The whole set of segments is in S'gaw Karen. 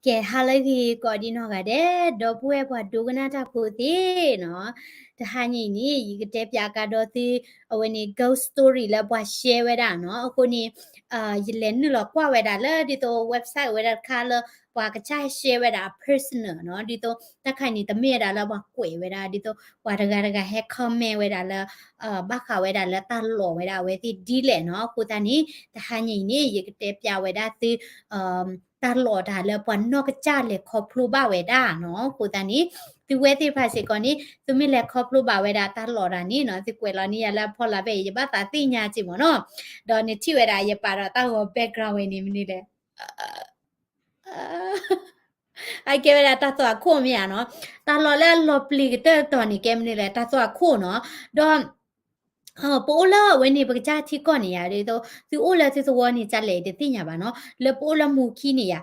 ကဲ ဟါလၢအဂ့ၤကိးဒံနီၢ်ဂၤဒဲး ဒီပုၢ်ဝဲၢ်ပှၤဒိကနၣ်တၢ်ဖိသ့ၣ်နီၤ, တဟါညါအံၤန့ၣ် ယကတဲပၠးကဒီးသု အဝဲန့ၣ် ghost story လၢပှၤ share ဝဲဒၣ်နီၤ, အဃိန့ၣ် ယလဲၤနုာ်လီၤကွၢ်ဝဲဒၣ်လၢဒ်သိး website ဝဲဒၣ်တခါလၢ ပှၤကစၢ် share ဝဲဒၣ်အ personal နီၤ, ဒ်သိးတၢ်ခါန့ၣ် တမ့ၢ်ဝဲဒၣ်လၢပှၤကွဲးဝဲဒၣ် ဒ်သိးပှၤတဂၤတဂၤဟဲ comment ဝဲဒၣ်လၢ ဘၣ်ဃးဝဲဒၣ်လၢတၢ်လီၤဝဲဒၣ်အဝဲသ့ၣ်ဒ်လဲၣ်နီၤ, အဃိသတးန့ၣ် တဟါညါအံၤန့ၣ် ယကတဲပၠးဝဲဒၣ်သု တၢ်လီၤတၢ်လၢပှၤနီၢ်ကစၢ်လဲၤခီဖျိဘၣ်ဝဲဒၣ်နီၤ, အဃိသတးန့ၣ် သုဝဲသ့ၣ်တဖၣ်စ့ၢ်ကီးန့ၣ် သုမ့ၢ်လဲၤခီဖျိဘၣ်ဝဲဒၣ်တၢ်လီၤတၢ်န့ၣ်နီၤ, သုကွဲးလီၤန့ၢ်ယၤလၢအဖီလာ်ဖဲအံၤ ယဘၣ်သးသ့ၣ်ညါစ့ၢ်မ့ၢ်နီၤ, ဒီးနထံၣ်ဝဲဒၣ်ယပာ်ဒီးတၢ်ဂီၤ background ဝဲန့ၣ်မနုၤလဲၣ် အကဲဝဲဒၣ်တၢ်သွၣ်ခိၣ်မ့ၢ်ဧါနီၤ, တၢ်လီၤလၢအလီၤပျံၤကတၢၢ်တတီၤန့ၣ် ကဲမနုၤလဲၣ် တၢ်သွၣ်ခိၣ်နီၤ, ဒီး ပအိၣ်လၢအဝဲန့ၣ် ပကစၢ်ထံကီၢ်န့ၣ်ယါ ဒ်သိး သုအိၣ်လၢသုသဝီန့ၣ် ကလဲၣ်တသ့ၣ်ညါဘၣ်နီၤ, လၢပအိၣ်လၢမူခံန့ၣ်ယါ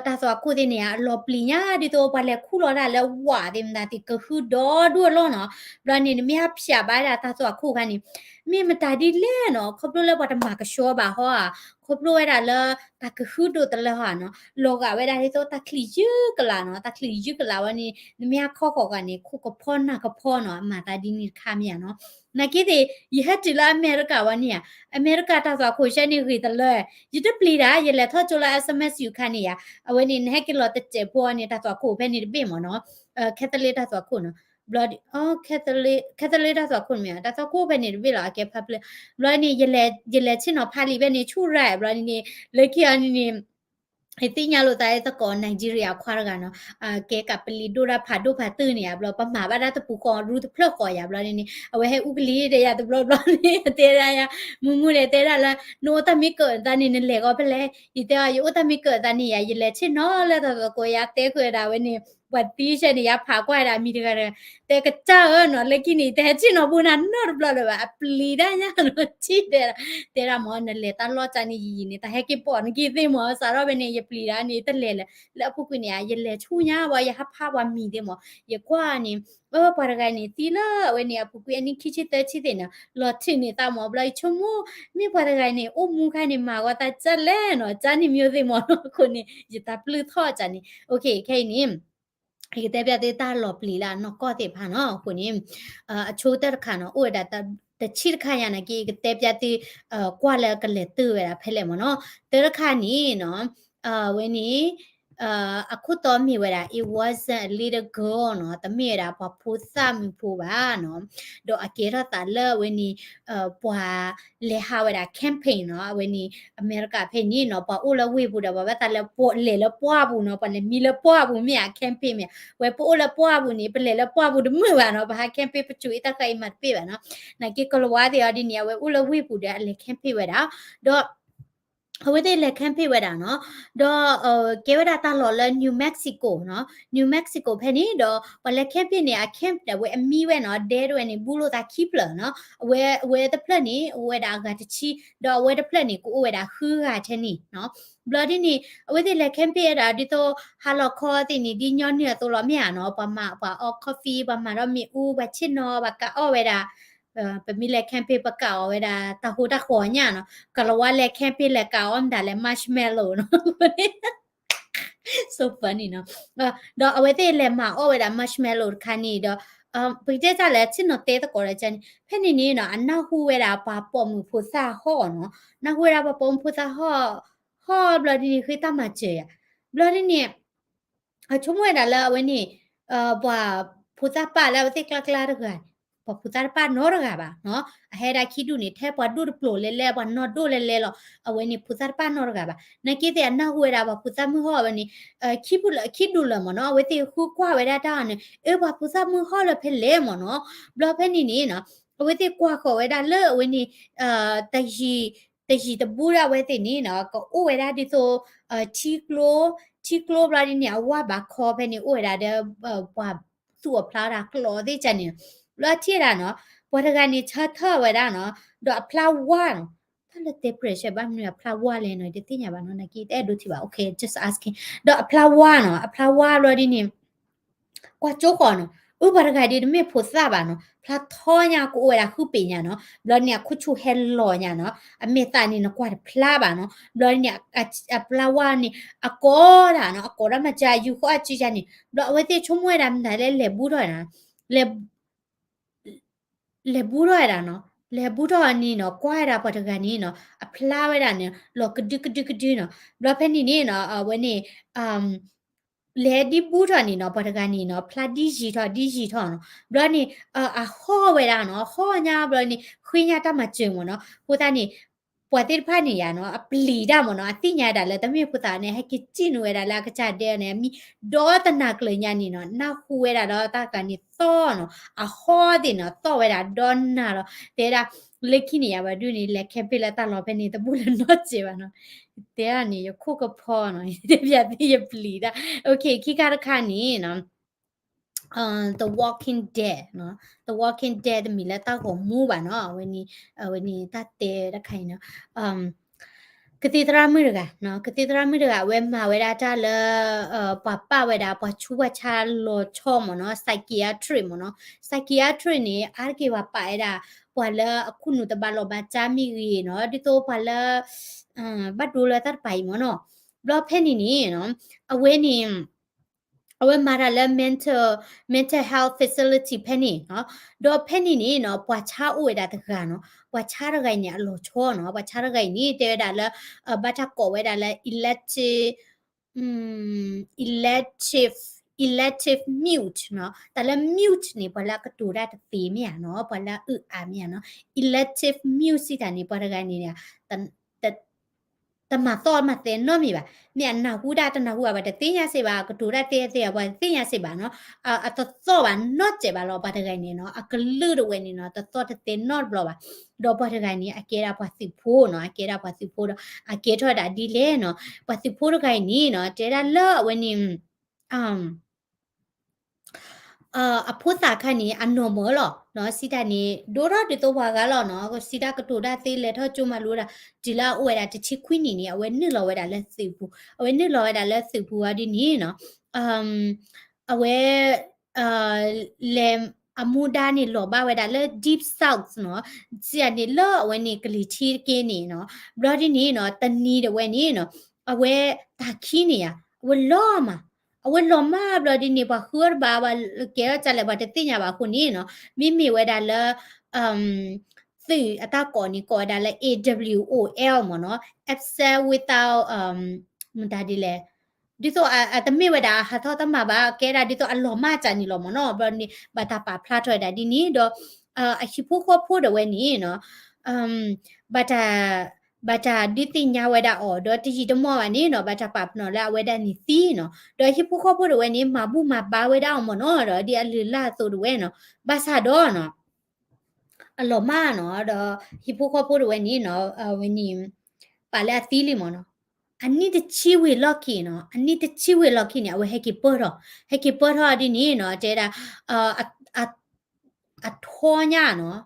တၢ်သွၣ်ခိၣ်သ့ၣ်န့ၣ်ယါ အလီၤပျံၤညါ ဒ်သိးပှၤလဲၤခူၣ်လီၤတၢ်လၢဝးသ့ၣ်မတၤသ့ၣ် ကဟုဒီဒူၣ်အလီၢ်နီၤ, ဘျီန့ၣ် နမ့ၢ်ဟးဖၠးဘၣ်ဒၣ်တၢ်သွၣ်ခိၣ်ခါန့ၣ် မ့ၢ်မတၤဒ်လဲၣ်နီၤ, ခီဖျိလၢပှၤတမၤကဆှီဘၣ်ဟီဧါ, ခီဖျိဝဲဒၣ်လၢ တၢ်ကဟုဒိၣ်တလၢဟီဧါနီၤ, လီၤဂာ်ဝဲဒၣ်ဒ်သိးတၢ်ချံးယုၢ်ကလာ်နီၤ, တၢ်ချံးယုၢ်ကလာ်ဝဲန့ၣ် နမ့ၢ်ဟးခီဃီၤဂၤန့ၣ် ခိၣ်ကဖီနၢ်ကဖီနီၤ, အမၤသးဒ်န့ၣ်တခါမ့ၢ်ဧါနီၤ, နာ်က့သ့ၣ် ယဟဲတုၤလၢအမဲရကၤဝဲန့ၣ်ဧါ, အမဲရကၤတၢ်သွၣ်ခိၣ်ဆဲန့ၣ်ဂ့ၤတလၢ, ယတပျံၤတၢ် ယလဲၤထီၣ်ကၠိလၢ S M S U ခါန့ၣ်ယါ, အဝဲန့ၣ် နဟဲက့ၤလီၤတစဲးဖိန့ၣ် တၢ်သွၣ်ခိၣ်ဖဲန့ၣ်တဘ့ၣ်မ့ၢ်နီၤ, Catholic တၢ်သွၣ်ခိၣ်နီၤ, ဘျီ Catholic တၢ်သွၣ်ခိၣ်မ့ၢ် တၢ်သွၣ်ခိၣ်ဖဲန့ၣ်တဘ့ၣ်လီၤ အကဲ public, ဘျီန့ၣ် ယလဲၤဆ့ၣ်နီၤဖးလံာ်ဖဲန့ၣ် ဆူၣ်ရၤဘျီန့ၣ်န့ၣ် လၢခံအီၤန့ၣ်န့ၣ် ယသ့ၣ်ညါလိာ်သးသကိး Nigeria ခွါတဂၤနီၤ, ကဲကးပလံၤဒိၣ်တၢ်ဖးဒိၣ်ဖးတုၢ်န့ၣ်ဧါ, ဘျီပမၤဘၣ်ဒၣ်တပူၤဃီ ရူတဖျၢၣ်ဃီယါဘျီန့ၣ်န့ၣ် အဝဲဟဲအူကလံၤဒီးယၤတဘျီဘျီန့ၣ် တဲဒၣ်ယၤ, မုၢ်မုၢ်န့ၣ် တဲဒၣ်လၢ နအိၣ်တၢ်မ့ၢ်ကၢးအသးန့ၣ် နလဲၤဂီၤဖဲလဲၣ်, ယတဲအီၤ ယအိၣ်တၢ်မ့ၢ်ကၢးအသးန့ၣ်ယါ ယလဲၤဆ့ၣ်နီၤလၢတၢ်သကိး ယါတဲဃုာ်ဒၣ်ဝဲန့ၣ် ပှၤသံဆဲန့ၣ် ယါဖးကွၢ်ဒၣ်မံၤတဂၤဒီး တဲကစၢ်ဧၢနီၤ လၢခံန့ၣ် တဟဲဆ့ၣ်နီၤပူၤနၤနီတဘျီလၢၤဘၣ် အပျံၤတၢ်ညါနီၤ ထံၣ်တဲဒၣ်, တဲဒၣ်မ့ၢ် နလဲၤတၢ်လီၢ်ကၢ်န့ၣ်ယံာ်ယံာ်န့ၣ် တၢ်ဟဲက့ၤပိာ်နက့ၤသ့ၣ်မ့ၢ် စးထီၣ်ဖဲန့ၣ် ယပျံၤတၢ်န့ၣ် တလဲၤလၢၤ, လၢအပူၤကွံာ်န့ၣ် ယလဲၤဆူညါဘၣ် ယဟးဖးပှၤမံၤသ့ၣ်မ့ၢ် ယကွၢ်န့ၣ် ပှၤတဂၤန့ၣ် သံလၢအဝဲန့ၣ် အပူၤကွံာ်အနံၣ်ခံဆံသၢဆံသ့ၣ်န့ၣ် လီၤထုးန့ၢ်သးမ့ၢ် ဘျီယဆိကမိၣ် မ့ၢ်ပှၤတဂၤန့ၣ် အိၣ်မူခါန့ၣ် မၤဂီၤသးကၢ်လဲၣ်နီၤ ကၢ်န့ၣ်မ့ၢ်သ့ၣ်မ့ၢ်နီၤ အဃိန့ၣ် ယသးပျုၢ်ထီၣ်ကၢ်န့ၣ် ခဲအံၤန့ၣ် ယကတဲပျးသုတၢ်လီၤပျံၤလၢအနီၢ်ကီၢ်သ့ၣ်တဖၣ်နီၤ အဃိန့ၣ် အဆိကတၢၢ်တခါနီၤ အိၣ်ဝဲဒၣ်တဆံတခါယါနာ်က့ ယကတဲပျးသု ကွၢ်လၢကလဲၤတၢၢ်ဝဲဒၣ်ဖဲလဲၣ်မ့ၢ်နီၤ တၢ်တခါန့ၣ်နီၤ ဝဲန့ၣ် အခိၣ်တီမ့ၢ်ဝဲဒၣ် it wasn't a little girl နီၤ တမ့ၢ်ဝဲဒၣ်ပှၤဖိသၣ်မုၣ်ဖိဘၣ်နီၤ ဒီးအကဲထီၣ်သးလၢအဝဲန့ၣ် ပှၤလဲၤဟးဝဲဒၣ် camping နီၤ အဝဲန့ၣ် အမဲရကၤဖဲန့ၣ်နီၤ ပှၤအိၣ်လၢဝ့ၢ်ပူၤဒီး ပှၤဘၣ်သးလၢ လဲၤလၢပှၢ်ပူၤနီၤ ပှၤလဲၤမံလၢပှၢ်ပူၤမ့ၢ်ဧါ camping မ့ၢ် ဝဲပအိၣ်လၢပှၢ်ပူၤန့ၣ် ပလဲၤလၢပှၢ်ပူၤတမုာ်ဘၣ်နီၤ ပဟး camping ပစိၤအံၤတၢ်ဃၢအံၤမၤတပ့ၢ်ဘၣ်နီၤ နာ်က့ကလၤဝါသ့ၣ်အီၤဒ်န့ၣ် အဝဲအိၣ်လၢဝ့ၢ်ပူၤဒီးအလဲၤ camping ဝဲဒၣ် ဒီး အဝဲသ့ၣ်လဲၤ camping ဝဲဒၣ်နီၤ ဒီး ကဲဝဲဒၣ်တၢ်လီၢ်လၢ New Mexico နီၤ New Mexico ဖဲန့ၣ်ဒီး ပှၤလဲၤ camping န့ၣ် အ camp ဒီးအဝဲအမံဝဲနီၤ ဒဲဒၣ်ဝဲန့ၣ် ဘူးလိာ်သးခံဖျၢၣ်နီၤ အဝဲ အဝဲတဖျၢၣ်န့ၣ် အိၣ်ဝဲဒၣ်အဂၤတဆံ ဒီးအဝဲတဖျၢၣ်န့ၣ် ကအိၣ်ဝဲဒၣ်ဃုဂၤထဲန့ၣ်နီၤ ဘျီဒ်န့ၣ် အဝဲသ့ၣ်လဲၤ camping ဝဲဒၣ် ဒ်သိး ဟါလီၤခီသ့ၣ်န့ၣ် ဒ်ညီနုၢ်အသိးလီၤမ့ၢ်ဧါနီၤ ပှၤမၤ ပှၤအီ coffee ပှၤမၤဒီးမ့ၣ်အူ ပှၤဆ့ၣ်နီၤ ပှၤကးအီၣ်ဝဲဒၣ် ပမ့ၢ်လဲၤ camping ပကးအီၣ်ဝဲဒၣ်တၢ်ဟိတၢ်ဃီညါနီၤ ကလၤဝါလဲၤ camping လဲၤကးအီၣ်မတၤလဲၣ် marshmallow နီၤ so funny နီၤ ဒီးအဝဲသ့ၣ်လဲၤမၤအီၣ်ဝဲဒၣ် marshmallow တခါန့ၣ်ဒီး ပကတဲတၢ်လဲၣ် ဆ့ၣ်နီၤတဲသကိးဒီးကန့ၣ် ဖဲန့ၣ်န့ၣ်နီၤ အနၢ်ဟူဝဲဒၣ်ပှၤပိာ်မုၣ်ဖိသၣ်ဟီၣ်နီၤ နၢ်ဟူဝဲဒၣ်ပှၤပိာ်မုၣ်ဖိသၣ်ဟီၣ် ဟီၣ်ဘျီဒ်န့ၣ် ဃ့တၢ်မၤစၢၤယၤ ဘျီဒ်န့ၣ် အဆိကမိၣ်ဝဲဒၣ်လၢအဝဲန့ၣ် ပှၤဖိသၣ်ပၢ်လၢအဝဲသ့ၣ်ကျါကျါတဂၤန့ၣ် ပှၤဖိသၣ်တပၢ်နီတဂၤဘၣ်နီၤ အဟဲဒၣ်ခံဒူၣ်န့ၣ် ထဲပှၤဒိၣ်တပျိၤလဲၤလဲၤ ပှၤနီၢ်ဒိၣ်လဲၤလဲၤလီၤ အဝဲန့ၣ်ဖိသၣ်တပၢ်နီတဂၤဘၣ် နာ်က့သ့ၣ်အနၢ်ဟူဝဲဒၣ်ပှၤဖိသၣ်မုၣ်ဟီၣ်ဝဲန့ၣ် ခံဒူၣ်လၢာ်မ့ၢ်နီၤ အဝဲသ့ၣ်ဃုကွၢ်ဝဲဒၣ်တၢ်အီၤန့ၣ် အၢ ပှၤဖိသၣ်မုၣ်ဟီၣ်လၢဖဲလဲၣ်မ့ၢ်နီၤ ဘျီဖဲန့ၣ်န့ၣ်နီၤ အဝဲသ့ၣ်ကွၢ်ဃီၤဝဲဒၣ်လၢအဝဲန့ၣ် တယံာ် တယံာ်တဘူးဒၣ်ဝဲသ့ၣ်န့ၣ်နီၤ ကအိၣ်ဝဲဒၣ်ဒ်သိး ထံကျိ ထံကျိဘျီဒ်န့ၣ် အဝါဘးခီဖဲန့ၣ် အိၣ်ဝဲဒၣ်ဒီး ပှၤသူၣ်အဖျါဝဲဒၣ်ကျီသ့ၣ်ကန့ၣ် ဘျီထံၣ်ဒၣ်နီၤ ပှၤတဂၤန့ၣ် ဆၢထၢၣ်ဝဲဒၣ်နီၤ ဒီးအဖျါဝါနီၤ တၢ်လၢတဲပြဲးရှဲဘၣ်မနုၤအဖျါဝါလဲၣ်နီၤ တသ့ၣ်ညါဘၣ်နီၤ နာ်က့တအဲၣ်ဒိးထံၣ်ဘၣ် okay just asking ဒီးအဖျါဝါနီၤ အဖျါဝါဘျီဒ်န့ၣ် ကွၢ်ကၠိဃီၤနီၤ အၢ ပှၤတဂၤဒ်တမ့ၢ်ဖိသၣ်ဘၣ်နီၤ, ဖျါထီညါကအိၣ်ဝဲဒၣ်ဃုပ့ၤညါနီၤ, ဘျီန့ၣ် အခိၣ်ဆူၣ်ဟဲလီၤညါနီၤ, အမဲာ်သၣ်န့ၣ်နကွၢ်တဖျါဘၣ်နီၤ, ဘျီန့ၣ် အပျၢ်ဝါန့ၣ် အကိးတၢ်နီၤ, အကိးတၢ်မၤစၢၤ ယူၤဃီအစုယၤန့ၣ်, ဘျီအဝဲသ့ၣ်ဆိကမိၣ်ဝဲဒၣ်မနုၤလဲၣ် လဲၤဘူးထီၣ်ဝဲဒၣ်, လဲၤ လဲၤဘူးထီၣ်ဝဲဒၣ်နီၤ, လဲၤဘူးထီၣ်န့ၣ်နီၤ, ကွၢ်ဝဲဒၣ်ပှၤတဂၤန့ၣ်နီၤ, အဖျါဝဲဒၣ်န့ၣ် လီၤကဒုကဒုကဒုနီၤ, ဘျီဖဲန့ၣ်န့ၣ်နီၤ, အဝဲန့ၣ် လဲၤဒ်ဘူးထီၣ်န့ၣ်နီၤ, ပှၤတဂၤန့ၣ်နီၤ, ဖျါဒ်ယံာ်ထီၣ် ဒ်ယံာ်ထီၣ်နီၤ, ဘျီန့ၣ် အဟီၣ်ဝဲဒၣ်နီၤ, ဟီၣ်ညါဘျီန့ၣ် ဃ့ညါတၢ်မၤစၢၤမ့ၢ်နီၤ, အဃိသတးန့ၣ် ပှၤသ့ၣ်တဖၣ်န့ၣ်ယါနီၤ, အပျံၤတၢ်မ့ၢ်နီၤ, အသ့ၣ်ညါဝဲဒၣ်လၢတမ့ၢ်ဖိသၣ်န့ၣ် ဟဲက့ၤစံၣ်နုာ်ဝဲဒၣ်လၢအကစၢ်ဒဲန့ၣ် အမံ ဒီးတနၤကျၢၤညါန့ၣ်နီၤ, နၢ်ဟူဝဲဒၣ်ဒီးတၢ်တဂၤန့ၣ်သီၣ်နီၤ, အဟီၣ်သ့ၣ်နီၤ, သီၣ်ဝဲဒၣ်ဒီးနၤလီၤ, တဲဒၣ် လၢခံန့ၣ်ယါ ပှၤဒုးန့ၣ် လဲၤခဲဖ့လၢတၢ်လီၢ်ဖဲန့ၣ် တဘူးလၢနီတစဲးဘၣ်နီၤ, တဲဒၣ်န့ၣ် ယခိၣ်ကဖီနီၤ, ယတဲပျးသ့ၣ်ယပျံၤတၢ်, အခံခါတခါန့ၣ်နီၤ the Walking Dead နီၤ, the Walking Dead တမ့ၢ်လၢတၢ်ဂီၤမူဘၣ်နီၤ, အဝဲန့ၣ် အဝဲန့ၣ်တၢ်တဲတခါအံၤနီၤ, ကသံၣ်သရၣ်မုၣ်တဂၤနီၤ, ကသံၣ်သရၣ်မုၣ်တဂၤ အဝဲမၤဝဲဒၣ်တၢ်လၢ ပှၤပာ်ဝဲဒၣ် ပှၤဆူးပှၤဆါလီၤဆီမ့ၢ်နီၤ, psychiatric မ့ၢ်နီၤ, psychiatric န့ၣ် အါတက့ၢ်ပှၤပာ်ဝဲဒၣ် ပှၤလၢအခိၣ်နူာ်တဘၣ်လီၢ်ဘၣ်စးမ့ၢ်ဂ့ၤနီၤ, ဒ်သိးပှၤလၢ ဘၣ်ဒိလၢတၢ်တပၤအံၤမ့ၢ်နီၤ, ဘျီဖဲန့ၣ်န့ၣ် အဝဲန့ၣ် အဝဲမၤတၢ်လၢ mental, mental health facility ဖဲန့ၣ်နီၤ, ဒီးဖဲန့ၣ်န့ၣ်နီၤ ပှၤဆါအိၣ်ဝဲဒၣ်တဂၤနီၤ, ပှၤဆါတဂၤအံၤန့ၣ် အလီၤဆီနီၤ, ပှၤဆါတဂၤအံၤန့ၣ် တဲဝဲဒၣ်လၢ ဘၣ်တၢ်ကိးဝဲဒၣ်လၢ elective, elective, elective mute နီၤ, တၢ်လၢ mute န့ၣ် ပှၤလၢအကတိၤတၢ်တသ့မ့ၢ်ဧါနီၤ, ပှၤလၢအအၢၣ်အါမ့ၢ်ဧါနီၤ, elective mute စံးတၢ်န့ၣ် ပှၤတဂၤန့ၣ် တမၤသီၣ်မၤသဲနီတမံၤဘၣ်, မ့ၢ်အနၢ်ဟူဒၣ်တနၢ်ဟူဘၣ် ပှၤတသ့ၣ်ညါစ့ၢ်ဘၣ်, ကတိၤတၢ်သ့သ့ ပှၤတသ့ၣ်ညါစ့ၢ်ဘၣ်နီၤ, အတသီၣ်ဘၣ်နီတစဲးဘၣ်လီၤ, ပှၤတဂၤအံၤန့ၣ်နီၤ, အကလုၢ်တဝဲန့ၣ်နီၤ တသီၣ်တသဲနီတဘျီဘၣ်, ဒီးပှၤတဂၤအံၤန့ၣ် အကဲဒၣ်ပှၤသုးဖိနီၤ, အကဲဒၣ်ပှၤသုးဖိဒီး အကဲထီၣ်ဝဲဒၣ်ဒ်လဲၣ်နီၤ, ပှၤသုးဖိတဂၤအံၤန့ၣ်နီၤ တဲဒၣ်လၢအဝဲန့ၣ် အဖိသၣ်ခါန့ၣ် အ normal လီၤနီၤ, စံးတၢ်န့ၣ် ဒိၣ်ထီၣ်ဒ်သိးပှၤဂၤလီၤနီၤ, စံးတၢ်ကတိၤတၢ်သ့လဲၤထီၣ်ကၠိမၤလိတၢ်, တုၤလၢအအိၣ်ဝဲဒၣ်တဆံခွံနံၣ်န့ၣ် အဝဲနုာ်လီၤဝဲဒၣ်လၢသုးပူၤ, အဝဲနုာ်လီၤဝဲဒၣ်လၢသုးပူၤအီၤဒ်န့ၣ်နီၤ, အဝဲ လဲၤ အမူဒါန့ၣ်လီၤဘၣ်ဝဲဒၣ်လၢ Deep South နီၤ, စံးန့ၣ်လၢအဝဲန့ၣ်ကလံၤထံးတက့ၢ်န့ၣ်နီၤ, ဘျီဒ်န့ၣ်နီၤ တနံၤဒၣ်ဝဲန့ၣ်နီၤ, အဝဲတၢ်ခံန့ၣ်ဧါ, အဝဲလီၤမး, အဝဲလီၤမးဘျီဒ်န့ၣ် ပှၤဃုအီၣ်တဘၣ် ပှၤကဲထီၣ်ကလဲၣ် ပှၤတသ့ၣ်ညါဘၣ်အဃိန့ၣ်နီၤ, မ့မ့ၢ်ဝဲဒၣ်လၢ သုးအတၢ်ကိးန့ၣ် ကိးဝဲဒၣ်လၢ A W O L မ့ၢ်နီၤ, absent without မတၤဒ်လဲၣ်, ဒ်သိးအတမ့ၢ်ဝဲဒၣ်အဟးထီၣ်တၢ်မၤဘၣ် ကဲဒၣ်ဒ်သိးအလီၤမၢ်ကန့ၣ်လီၤမ့ၢ်နီၤ, ဘျီန့ၣ် ဘၣ်တၢ်ပာ်ဖျါထီၣ်ဝဲဒၣ်ဒ်န့ၣ်ဒီး အဟံၣ်ဖိဃီဖိဒၣ်ဝဲန့ၣ်နီၤ ဘၣ်တၢ် ဘၣ်တၢ်ဒုးသ့ၣ်ညါဝဲဒၣ်အီၤ ဒီးတယံာ်တမီၢ်ဘၣ်န့ၣ်နီၤ ဘၣ်တၢ်ပာ်ပနီၣ်လၢအဝဲဒၣ်န့ၣ်သံနီၤ, ဒီးဟံၣ်ဖိဃီဖိဒၣ်ဝဲန့ၣ် မၤဘူၣ်မၤဘါဝဲဒၣ်အီၤမ့ၢ်နီၤ, ဒီးဒ်အလုၢ်အလၢ်အသိးဒၣ်ဝဲနီၤ, ဘၣ်ဆၣ်ဒီးနီၤ အလီၤမၢ်နီၤ, ဒီးဟံၣ်ဖိဃီဖိဒၣ်ဝဲန့ၣ်နီၤ အဝဲန့ၣ် ပာ်လၢအသံလံမ့ၢ်နီၤ, အနံၣ်တဆံဝံၤလီၢ်ခံနီၤ, အနံၣ်တဆံဝံၤလီၢ်ခံန့ၣ် အဝဲဟဲက့ၤပၢၢ်ထီၣ်, ဟဲက့ၤပၢၢ်ထီၣ်ဒ်န့ၣ်နီၤ တဲဒၣ် အထီညါနီၤ,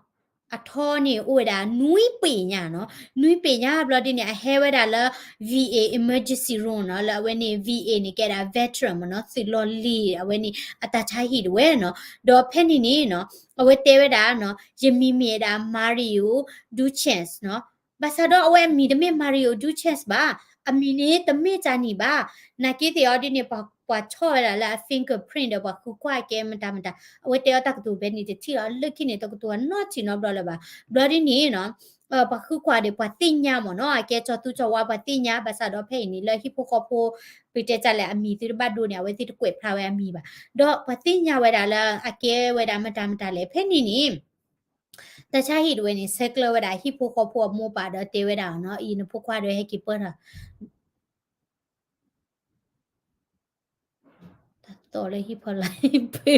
အထီန့ၣ်အိၣ်ဝဲဒၣ် နွံပ့ၤညါနီၤ, နွံပ့ၤညါဘျီဒ်န့ၣ် အဟဲဝဲဒၣ်လၢ V A emergency room နီၤ, လၢအဝဲန့ၣ် V A န့ၣ် ကဲဒၣ် veteran မ့ၢ်နီၤ, သုးလီၢ်လံၤ အဝဲန့ၣ် အတၢ်ဆါဟံၣ်ဒၣ်ဝဲနီၤ, ဒီးဖဲန့ၣ်န့ၣ်နီၤ အဝဲတဲဝဲဒၣ်နီၤ, ယမံၤမ့ၢ်ဒၣ် Mario Duchance နီၤ, ဘၣ်ဆၣ်ဒီးအဝဲအမံၤတမ့ၢ် Mario Duchance ဘၣ်, အမံၤန့ၣ်တမ့ၢ်ကန့ၣ်ဘၣ်, နာ်က့သ့ၣ်အီၤဒ်န့ၣ် ပှၤဆီၣ်ဝဲဒၣ်လၢအ fingerprint ဒီးပှၤဃုကွၢ်ကဲမတၤမတၤ, အဝဲတဲအီၤတၢ်ကတိၤဖဲန့ၣ်တထံၣ်လီၤ, လၢခံန့ၣ် တကတိၤနီတထံၣ်နီတဘျီလၢၤဘၣ်, ဘျီဒ်န့ၣ်နီၤ ပှၤဃုကွၢ်ဒီးပှၤသ့ၣ်ညါမ့ၢ်နီၤ, အကဲကၠီသူကၠီဝါပှၤသ့ၣ်ညါ, ဘၣ်ဆၣ်ဒီးဖဲအံၤန့ၣ် လၢဟံၣ်ဖိဃီဖိ ပတဲတၢ်လဲၣ် အမံၤသုတဘၣ်ဒိန့ၣ် အဝဲသ့ၣ်တကွဲးဖျါဝဲအမံၤဘၣ်, ဒီးပှၤသ့ၣ်ညါဝဲဒၣ်လၢအကဲဝဲဒၣ်မတၤမတၤလဲၣ်, ဖဲန့ၣ်န့ၣ် တၢ်ဆါဟံၣ်ဒၣ်ဝဲန့ၣ် ဆဲးကျၢဝဲဒၣ်ဟံၣ်ဖိဃီဖိအမိၢ်ပၢ်ဒီးတဲဝဲဒၣ်နီၤ, အံၤနဖိခွါဒီးဟဲက့ၤပၢၢ်ထီၣ် တၢ်သီၣ်လၢဟံၣ်ဖီ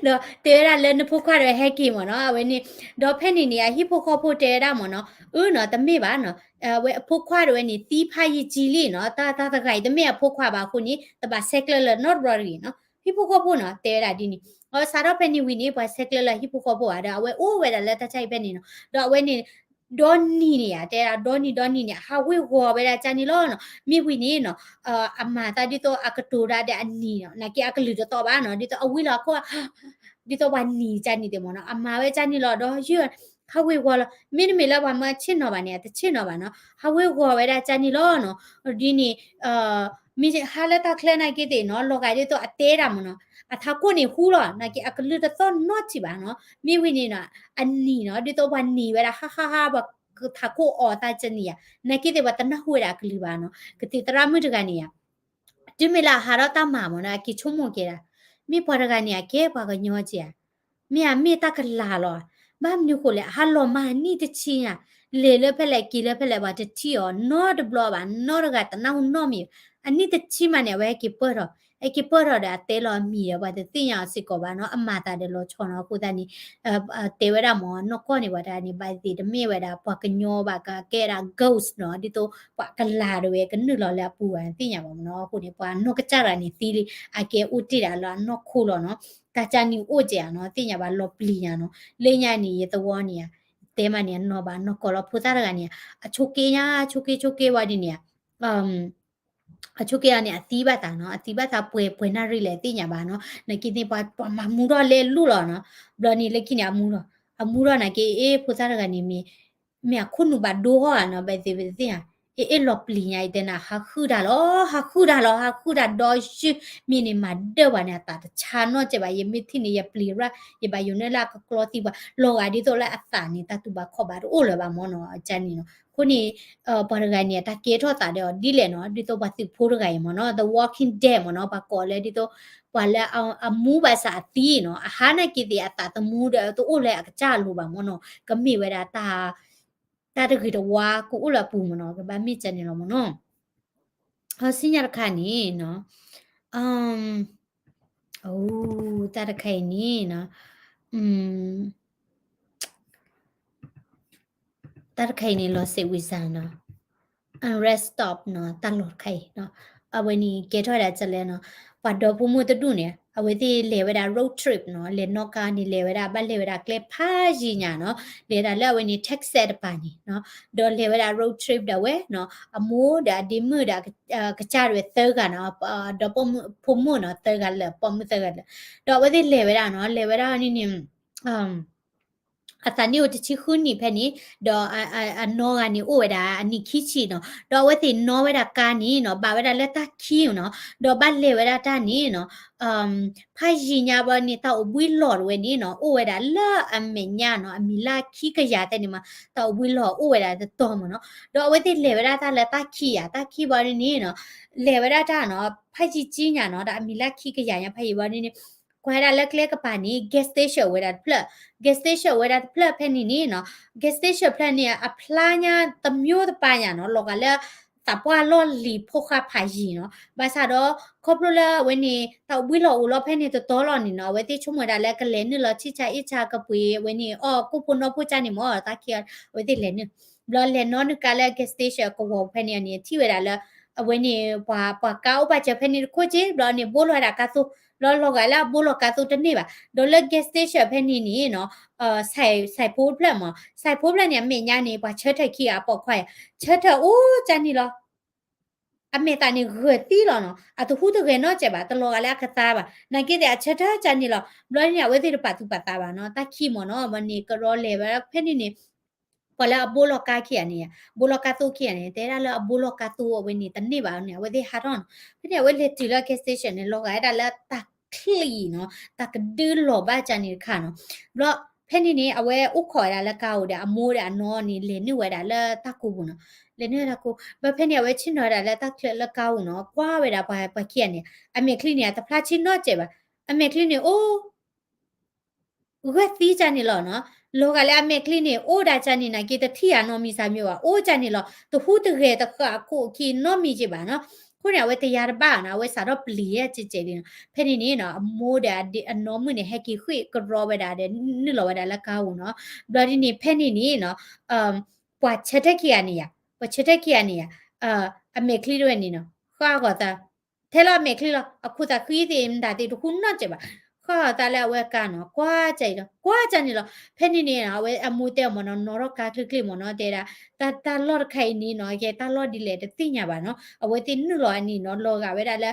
လာ် ဒီးတဲဝဲဒၣ်လၢနဖိခွါဒီးဟဲက့ၤမ့ၢ်နီၤ, အဝဲန့ၣ် ဒီးဖဲန့ၣ်န့ၣ် အဟံၣ်ဖိဃီဖိတဲဝဲဒၣ်မ့ၢ်နီၤ, အၢနီၤ တမ့ၢ်ဘၣ်နီၤ, အဝဲအဖိခွါဒၣ်ဝဲန့ၣ် သံဖးယံာ်ကံလံနီၤ, တၢ် တၢ်တဂၤအံၤ တမ့ၢ်အဖိခွါဘၣ်အဃိန့ၣ် တဘၣ်ဆဲးကျၢလၢၤနီတဘျီတဂ့ၤနီၤ, ဟံၣ်ဖိဃီဖိနီၤ တဲဝဲဒၣ်ဒ်န့ၣ်, အဝဲစးထီၣ်ဖဲန့ၣ်ဝံၤန့ၣ် ပှၤဆဲးကျၢလၢဟံၣ်ဖိဃီဖိဘၣ်ဒီး အဝဲအိၣ်ဝဲဒၣ်လၢတၢ်ဆါဟံၣ်ဖဲန့ၣ်နီၤ, ဒီးအဝဲန့ၣ် ဒီနံၤန့ၣ်ဧါ, တဲဒၣ်ဒီနံၤဒီနံၤန့ၣ် ဟးဝ့ၤဝီၤဝဲဒၣ်ကၢ်န့ၣ်လီၤနီၤ. မ့ၢ်ဝံၤန့ၣ်နီၤ အမၤသးဒ်သိးအကတိၤဒၣ်ဒီးအနံၤနီၤ, နာ်က့အကလုၢ်တသီၣ်ဘၣ်နီၤ, ဒ်သိးအဝံၤလီၤအခိၣ် ဒ်သိးပှၤနံၤကၢ်န့ၣ်သ့ၣ်မ့ၢ်နီၤ, အမၤဝဲကၢ်န့ၣ်လီၤ ဒီးယုၢ် ဟးဝ့ၤဝီၤလီၤ. မ့တမ့ၢ်လၢပှၤမၢဆ့ၣ်နီၤဘၣ်န့ၣ် အတဆ့ၣ်နီၤဘၣ်နီၤ, ဟးဝ့ၤဝီၤဝဲဒၣ်ကၢ်န့ၣ်လီၤနီၤ. ဒ်န့ၣ် မ့ၢ်ဟါလၢတၢ်ချၢနာ်က့သ့ၣ်နီၤ လီၤဂာ်ဒ်သိးအတဲဒၣ်မ့ၢ်နီၤ, အထးခိၣ်န့ၣ်ဟူလီၤ, နာ်က့အကလုၢ်တသီၣ်နီတထံၣ်ဘၣ်နီၤ. မ့ၢ်ဝံၤန့ၣ်နီၤ အနံၤနီၤ ဒ်သိးပှၤနံၤဝဲဒၣ် ဟါဟါဟါ ပှၤထးခိၣ်အီၣ်သးကၢ်န့ၣ်ဧါ, နာ်က့သ့ၣ်ပှၤတနၢ်ဟူဝဲဒၣ်အကလုၢ်ဘၣ်နီၤ. ကသံၣ်သရၣ်မုၣ်တဂၤန့ၣ်ဧါ တုၤမ့ၢ်လၢအဟးထီၣ်တၢ်မၤမ့ၢ်နီၤ အက့ၤဆိကမိၣ်က့ၤဒၣ်, မ့ၢ်ပှၤတဂၤန့ၣ် အကဲပှၤကညီက့ၤဧါ, မ့ၢ်အမ့ၢ်တၢ်ကလၤလီၤဧါ, ဘၣ်မနုၤဃိလဲၣ် အဟးလီၤမၤနံၣ်တဆံညါ, လဲၤလၢဖဲလဲၣ်က့ၤလၢဖဲလဲၣ် ပှၤတထံၣ်အီၤနီတဘျီဘၣ်, နီတဂၤတနၢ်ဟူနီတမံၤ, အနံၣ်တဆံမးန့ၣ် အဝဲဟဲက့ၤပၢၢ်ထီၣ်, ဟဲက့ၤပၢၢ်ထီၣ်ဒီးအတဲလီၤအမံၤဒီး ပှၤတသ့ၣ်ညါအီၤစ့ၢ်ကီးဘၣ်နီၤ, အမၤသးဒီးလီၤဆီနီၤ, အဃိသတးန့ၣ် တဲဝဲဒၣ်မ့ၢ်နီၢ်ကီၢ်န့ၣ် ပှၤတဂၤန့ၣ် ဘၣ်သ့ၣ်တမ့ၢ်ဝဲဒၣ် ပှၤကညီဘၣ် ကကဲဒၣ် ghost နီၤ, ဒ်သိးပှၤကလၤတဝဲကနုာ်လီၤလၢအပူၤဘၣ် သ့ၣ်ညါဘၣ်မ့ၢ်နီၤ, အဃိန့ၣ် ပှၤနီၢ်ကစၢ်တဂၤန့ၣ်သံလံ, အကဲအိၣ်တ့ၢ်ဒၣ်လၢအနီၢ်ခိလီၤနီၤ, တၢ်ကၢ်န့ၣ်အိၣ်ကဲဧါနီၤ, သ့ၣ်ညါဘၣ်လီၤပျံၤညါနီၤ, လၢညါန့ၣ် ယသဝီန့ၣ်ဧါ, တဲမးန့ၣ် အနီၢ်ဘၣ်နီၢ်ကီၢ်လီၤ, ဖိသၣ်တဂၤန့ၣ်ဧါ, အဆိးက့ညါ ဆိးက့ဆိးက့ဝဲဒ်န့ၣ်ဧါ အဆိးက့အီၤန့ၣ် အသံဘၣ်သးနီၤ, အသံဘၣ်သးပှဲၤပှဲၤနၣ်ရံၣ်လဲၣ်သ့ၣ်ညါဘၣ်နီၤ, နာ်က့သ့ၣ်ပှၤ ပှၤမၤမူထီၣ်လဲၤလူလီၤနီၤ, ဘျီန့ၣ်လၢခံန့ၣ် အမူထီၣ်, အမူထီၣ်နာ်က့ အ့ ဖိသၣ်တဂၤန့ၣ်မ့ၢ်, မ့ၢ်အခိၣ်နူာ်ဘၣ်ဒိဟီဧါနီၤ, ဘၣ်သ့ၣ်သ့ၣ်ဧါ, အ့ အ့ လီၤပျံၤညါ ယတဲနၤ ဟးဃုတၢ်လီၤ, ဟးဃုတၢ်လီၤ, ဟးဃုတၢ်ဒီးယုၢ်, မ့ၢ်န့ၣ်မၤဒၢၣ်ပှၤန့ၣ် အသးတဆါနီၢ်ကဲဘၣ်, ယမ့ၢ်ထံၣ်န့ၣ် ယပျံၤရၣ်, ယဘၣ်ယိၤန့ၣ်လၢအကကျီသံပှၤ, လီၤဂာ်ဒ်သိးလၢအသးန့ၣ် တၢ်တူၢ်ဘၣ်ခီၣ်ဘၣ်တအိၣ်လၢၤဘၣ်မ့ၢ်နီၤ, အကၢ်န့ၣ်နီၤ, အဃိန့ၣ် ပှၤတဂၤန့ၣ် တၢ်ကဲထီၣ်သးဒီးအီၤဒ်လဲၣ်နီၤ, ဒ်သိးပှၤသုးဖိတဂၤအံၤမ့ၢ်နီၤ, The Walking Dead မ့ၢ်နီၤ, ပှၤကိးလၢဒ်သိး ပှၤလၢအမူဘၣ်ဆၣ်အသံနီၤ, အဟါနာ်က့သ့ၣ်အသးသမူဒီးတအိၣ်လၢအကစၢ်အလိၤဘၣ်မ့ၢ်နီၤ, ကမ့ၢ်ဝဲဒၣ်တၢ် တၢ်တဂ့ၤတဝါကအိၣ်လၢအပူၤမ့ၢ်နီၤ, ကဘၣ်မ့ၢ်ကၢ်န့ၣ်လီၤမ့ၢ်နီၤ, အစံၣ်ညီၣ်တခါန့ၣ်နီၤ, အိ တၢ်တခါအံၤန့ၣ်နီၤ, တၢ်တခါအံၤန့ၣ် လီၤစဲးဝံစၢ်နီၤ, unrest stop နီၤ, တၢ်လီၢ်တခါအံၤနီၤ, အဝဲန့ၣ်ကဲထီၣ်ဝဲဒၣ်ကလဲၣ်နီၤ, ပှၤဒီဖိမိၢ်တဒူၣ်န့ၣ် အဝဲသ့ၣ်လဲၤဝဲဒၣ် road trip နီၤ, လဲၤနီၣ်ကါန့ၣ် လဲၤဝဲဒၣ် ဘၣ်လဲၤဝဲဒၣ်ကျဲဖးယံၤညါနီၤ, လဲၤဒၣ်လၢအဝဲန့ၣ် Texas တပၤန့ၣ်နီၤ, ဒီးလဲၤဝဲဒၣ် road trip ဒီးဝဲနီၤ, အမိၢ်ဒီးအဒ့မုၣ်ဒီး ကစၢ်ဒၣ်ဝဲသၢဂၤနီၤ, ဒီးဖိမုၣ်နီၤ သၢဂၤလၢာ် ပိာ်မုၣ်သၢဂၤလၢာ်, ဒီးအဝဲသ့ၣ်လဲၤဝဲဒၣ်နီၤ, လဲၤဝဲဒၣ်န့ၣ်န့ၣ် အသးနံၣ်အိၣ်တဆံဃုနံၣ်ဖဲန့ၣ်, ဒီးအနီၢ်ဂၤန့ၣ်အိၣ်ဝဲဒၣ်အနံၣ်ခံဆံနီၤ, ဒီးအဝဲသ့ၣ်နီၣ်ဝဲဒၣ်ကါန့ၣ်နီၤ, ဘၣ်ဝဲဒၣ်လၢတၢ်ခံနီၤ, ဒီးဘၣ်လဲၤဝဲဒၣ်တၢ်န့ၣ်နီၤ, ဖးယံၤညါဘၣ်န့ၣ် တၢ်အိၣ်ဘှံးလီၢ်တဝဲန့ၣ်နီၤ, အိၣ်ဝဲဒၣ်လၢအမဲာ်ညါနီၤ, အမံၤလၢခံကယၤသဲန့ၣ်မး, တၢ်အိၣ်ဘှံးလီၢ်အိၣ်ဝဲဒၣ်တတီၤမ့ၢ်နီၤ, ဒီးအဝဲသ့ၣ်လဲၤဝဲဒၣ်တၢ်လၢတၢ်ခံဧါ, တၢ်ခံဘၣ်န့ၣ်န့ၣ်နီၤ, လဲၤဝဲဒၣ်တၢ်နီၤ, ဖးယံၤကံညါနီၤ, ဒီးအမံၤလၢခံကယၤညါဖးယံၤဘၣ်န့ၣ်န့ၣ် ကွၢ်ဒၣ်လၢကျဲကပၤန့ၣ် gas station ဝဲဒၣ်တဖျၢၣ်, gas station ဝဲဒၣ်တဖျၢၣ်ဖဲန့ၣ်န့ၣ်နီၤ, gas station ဖျၢၣ်န့ၣ် အဖျါညါတမျိုးတပါညါနီၤ, လီၤဂာ်လၢ သးပှၢ်လီၢ်လံၤဖိဃၢ်ဖးယံၤနီၤ, ဘၣ်ဆၣ်ဒီး ခီဖျိလၢအဝဲန့ၣ် တၢ်အိၣ်ဘှံးလီၢ်အိၣ်လီၤဖဲန့ၣ်တတီၤလီၤန့ၣ်နီၤ, အဝဲသ့ၣ်ဆိကမိၣ်ဝဲဒၣ်လၢကလဲၤနုာ်လီၤဆံၣ်ဆါအ့ၣ်ဆါကပှ့ၤ အဝဲန့ၣ် အီၣ်ကိၣ်ဖိနီၢ်ဖိကၢ်န့ၣ်မ့ၢ် တၢ်ခံ အဝဲသ့ၣ်လဲၤနုာ်, ဘျီလဲၤနီၣ်နုာ်ကါလၢ gas station ကဝီၤဖဲန့ၣ်န့ၣ် ထံၣ်ဝဲဒၣ်လၢ အဝဲန့ၣ် ပှၤ ပှၤကါအိၣ်ပာ်စၢၤဖဲန့ၣ်တခိၣ်က့ ဘျီန့ၣ် ဘိလီၤဝဲဒၣ်ကါသိ, ဘျီလီၤဂာ်လၢအဘိလီၤကါသိတန့ၢ်ဘၣ်, ဒီးလၢ gas station ဖဲန့ၣ်န့ၣ်နီၤ, စဲးဖိတဖျၢၣ်မး, စဲးဖိတဖျၢၣ်န့ၣ် အမဲာ်ညါန့ၣ် ပှၤဆၢထၢၣ်ခံဂၤပိာ်ခွါဧါ, ဆၢထၢၣ်အိၣ်ကၢ်န့ၣ်လီၤ. အမဲာ်သးန့ၣ်ဂၢၢ်သံလီၤနီၤ, အတဟူးတဂဲၤနီတစဲးဘၣ်, တလီၤဂာ်လၢအကသါဘၣ်, နာ်က့သ့ၣ်အဆၢထၢၣ်ကၢ်န့ၣ်လီၤ. ဘျီန့ၣ် အဝဲသ့ၣ်တပာ်သူၣ်ပာ်သးဘၣ်နီၤ, တၢ်ခံမးနီၤ, ဘျီန့ၣ်ကရီလဲၤဝဲဒၣ်ဖဲန့ၣ်န့ၣ် ပှၤလၢအဘိလီၤကါခံဂၤန့ၣ်, ဘိလီၤကါသိခံဂၤန့ၣ် တဲဒၣ်လၢအဘိလီၤကါသိအဝဲန့ၣ်တန့ၢ်ဘၣ်န့ၣ် အဝဲသ့ၣ်ဟးထီၣ်နီၤ. ဖဲန့ၣ် အဝဲလဲၤတုၤလၢ gas station န့ၣ် လီၤဂာ်ဝဲဒၣ်လၢတၢ်ချံၣ်နီၤ, တၢ်ကဒုလီၤဘၣ်ကၢ်န့ၣ်တခါနီၤ. ဘျီဖဲန့ၣ်န့ၣ် အဝဲအိၣ်ခိးဝဲဒၣ်လၢကါအိၣ်ဒီး အမိၢ်ဒီးအနီၢ်န့ၣ် လဲၤနုာ်ဝဲဒၣ်လၢတၢ်ကိပူၤနီၤ, လဲၤနုာ်တၢ်ကိ, ဘျီဖဲန့ၣ် အဝဲဆ့ၣ်နီၤဝဲဒၣ်လၢတၢ်ချၢလၢကါအိၣ်နီၤ, ကွၢ်ဝဲဒၣ်ပှၤခံဂၤန့ၣ် အမဲာ်ချံန့ၣ် အတဖျါဆံနီတစဲးဘၣ်, အမဲာ်ချံန့ၣ်အိၣ် ဂၢၢ်သံကၢ်န့ၣ်လီၤနီၤ. လီၤဂာ်လၢအမဲာ်ချံန့ၣ် အိၣ်ဒၣ်ကၢ်န့ၣ် နာ်က့တထံၣ်ဧါနီတမံၤစၢ်မ့ၢ်ဘၣ်, အိၣ်ကၢ်န့ၣ်လီၤ. တဟူးတဂဲၤတဃၣ်ခိၣ်ခံနီတမံၤက့ဘၣ်နီၤ. အဃိန့ၣ် အဝဲတယါတဘၣ်နီၤ, အဝဲစးထီၣ်ပျံၤယဲၢ်ကဲကဲလံနီၤ. ဖဲန့ၣ်န့ၣ်နီၤ အမိၢ်ဒီးအနီၢ်မုၣ်န့ၣ် ဟဲက့ၤဃ့ၢ်ကရီဝဲဒၣ်ဒီး နုာ်လီၤဝဲဒၣ်လၢကါပူၤနီၤ. ဘျီဒ်န့ၣ် ဖဲန့ၣ်န့ၣ်နီၤ ပှၤဆၢထၢၣ်ခံဂၤန့ၣ်ယါ, ပှၤဆၢထၢၣ်ခံဂၤန့ၣ်ယါ, အမဲာ်ချံတဝဲန့ၣ်နီၤ ဃၣ်ဂီၤသး ထဲလီၤအမဲာ်ချံလီၤ. အခိၣ်သးဃံသ့ၣ်မတၤသ့ၣ်တဟူးနီတစဲးဘၣ်. ကွၢ်အီၤသးလၢအဝဲအကါနီၤ, ကွၢ်ကၢ်အံၤဒီး ကွၢ်ကၢ်န့ၣ်လီၤ. ဖဲန့ၣ်န့ၣ်နီၤ အဝဲအမိၢ်တဲအီၤမ့ၢ်နီၤ, နီၣ်ထီၣ်ကါချ့ချ့မ့ၢ်နီၤ, တဲဒၣ် တၢ် တၢ်လီၢ်တခါအံၤန့ၣ်နီၤ ကဲတၢ်လီၢ်ဒ်လဲၣ် တသ့ၣ်ညါဘၣ်နီၤ. အဝဲသ့ၣ်နုာ်လီၤအနံၤနီၤ လီၤဂာ်ဝဲဒၣ်လၢ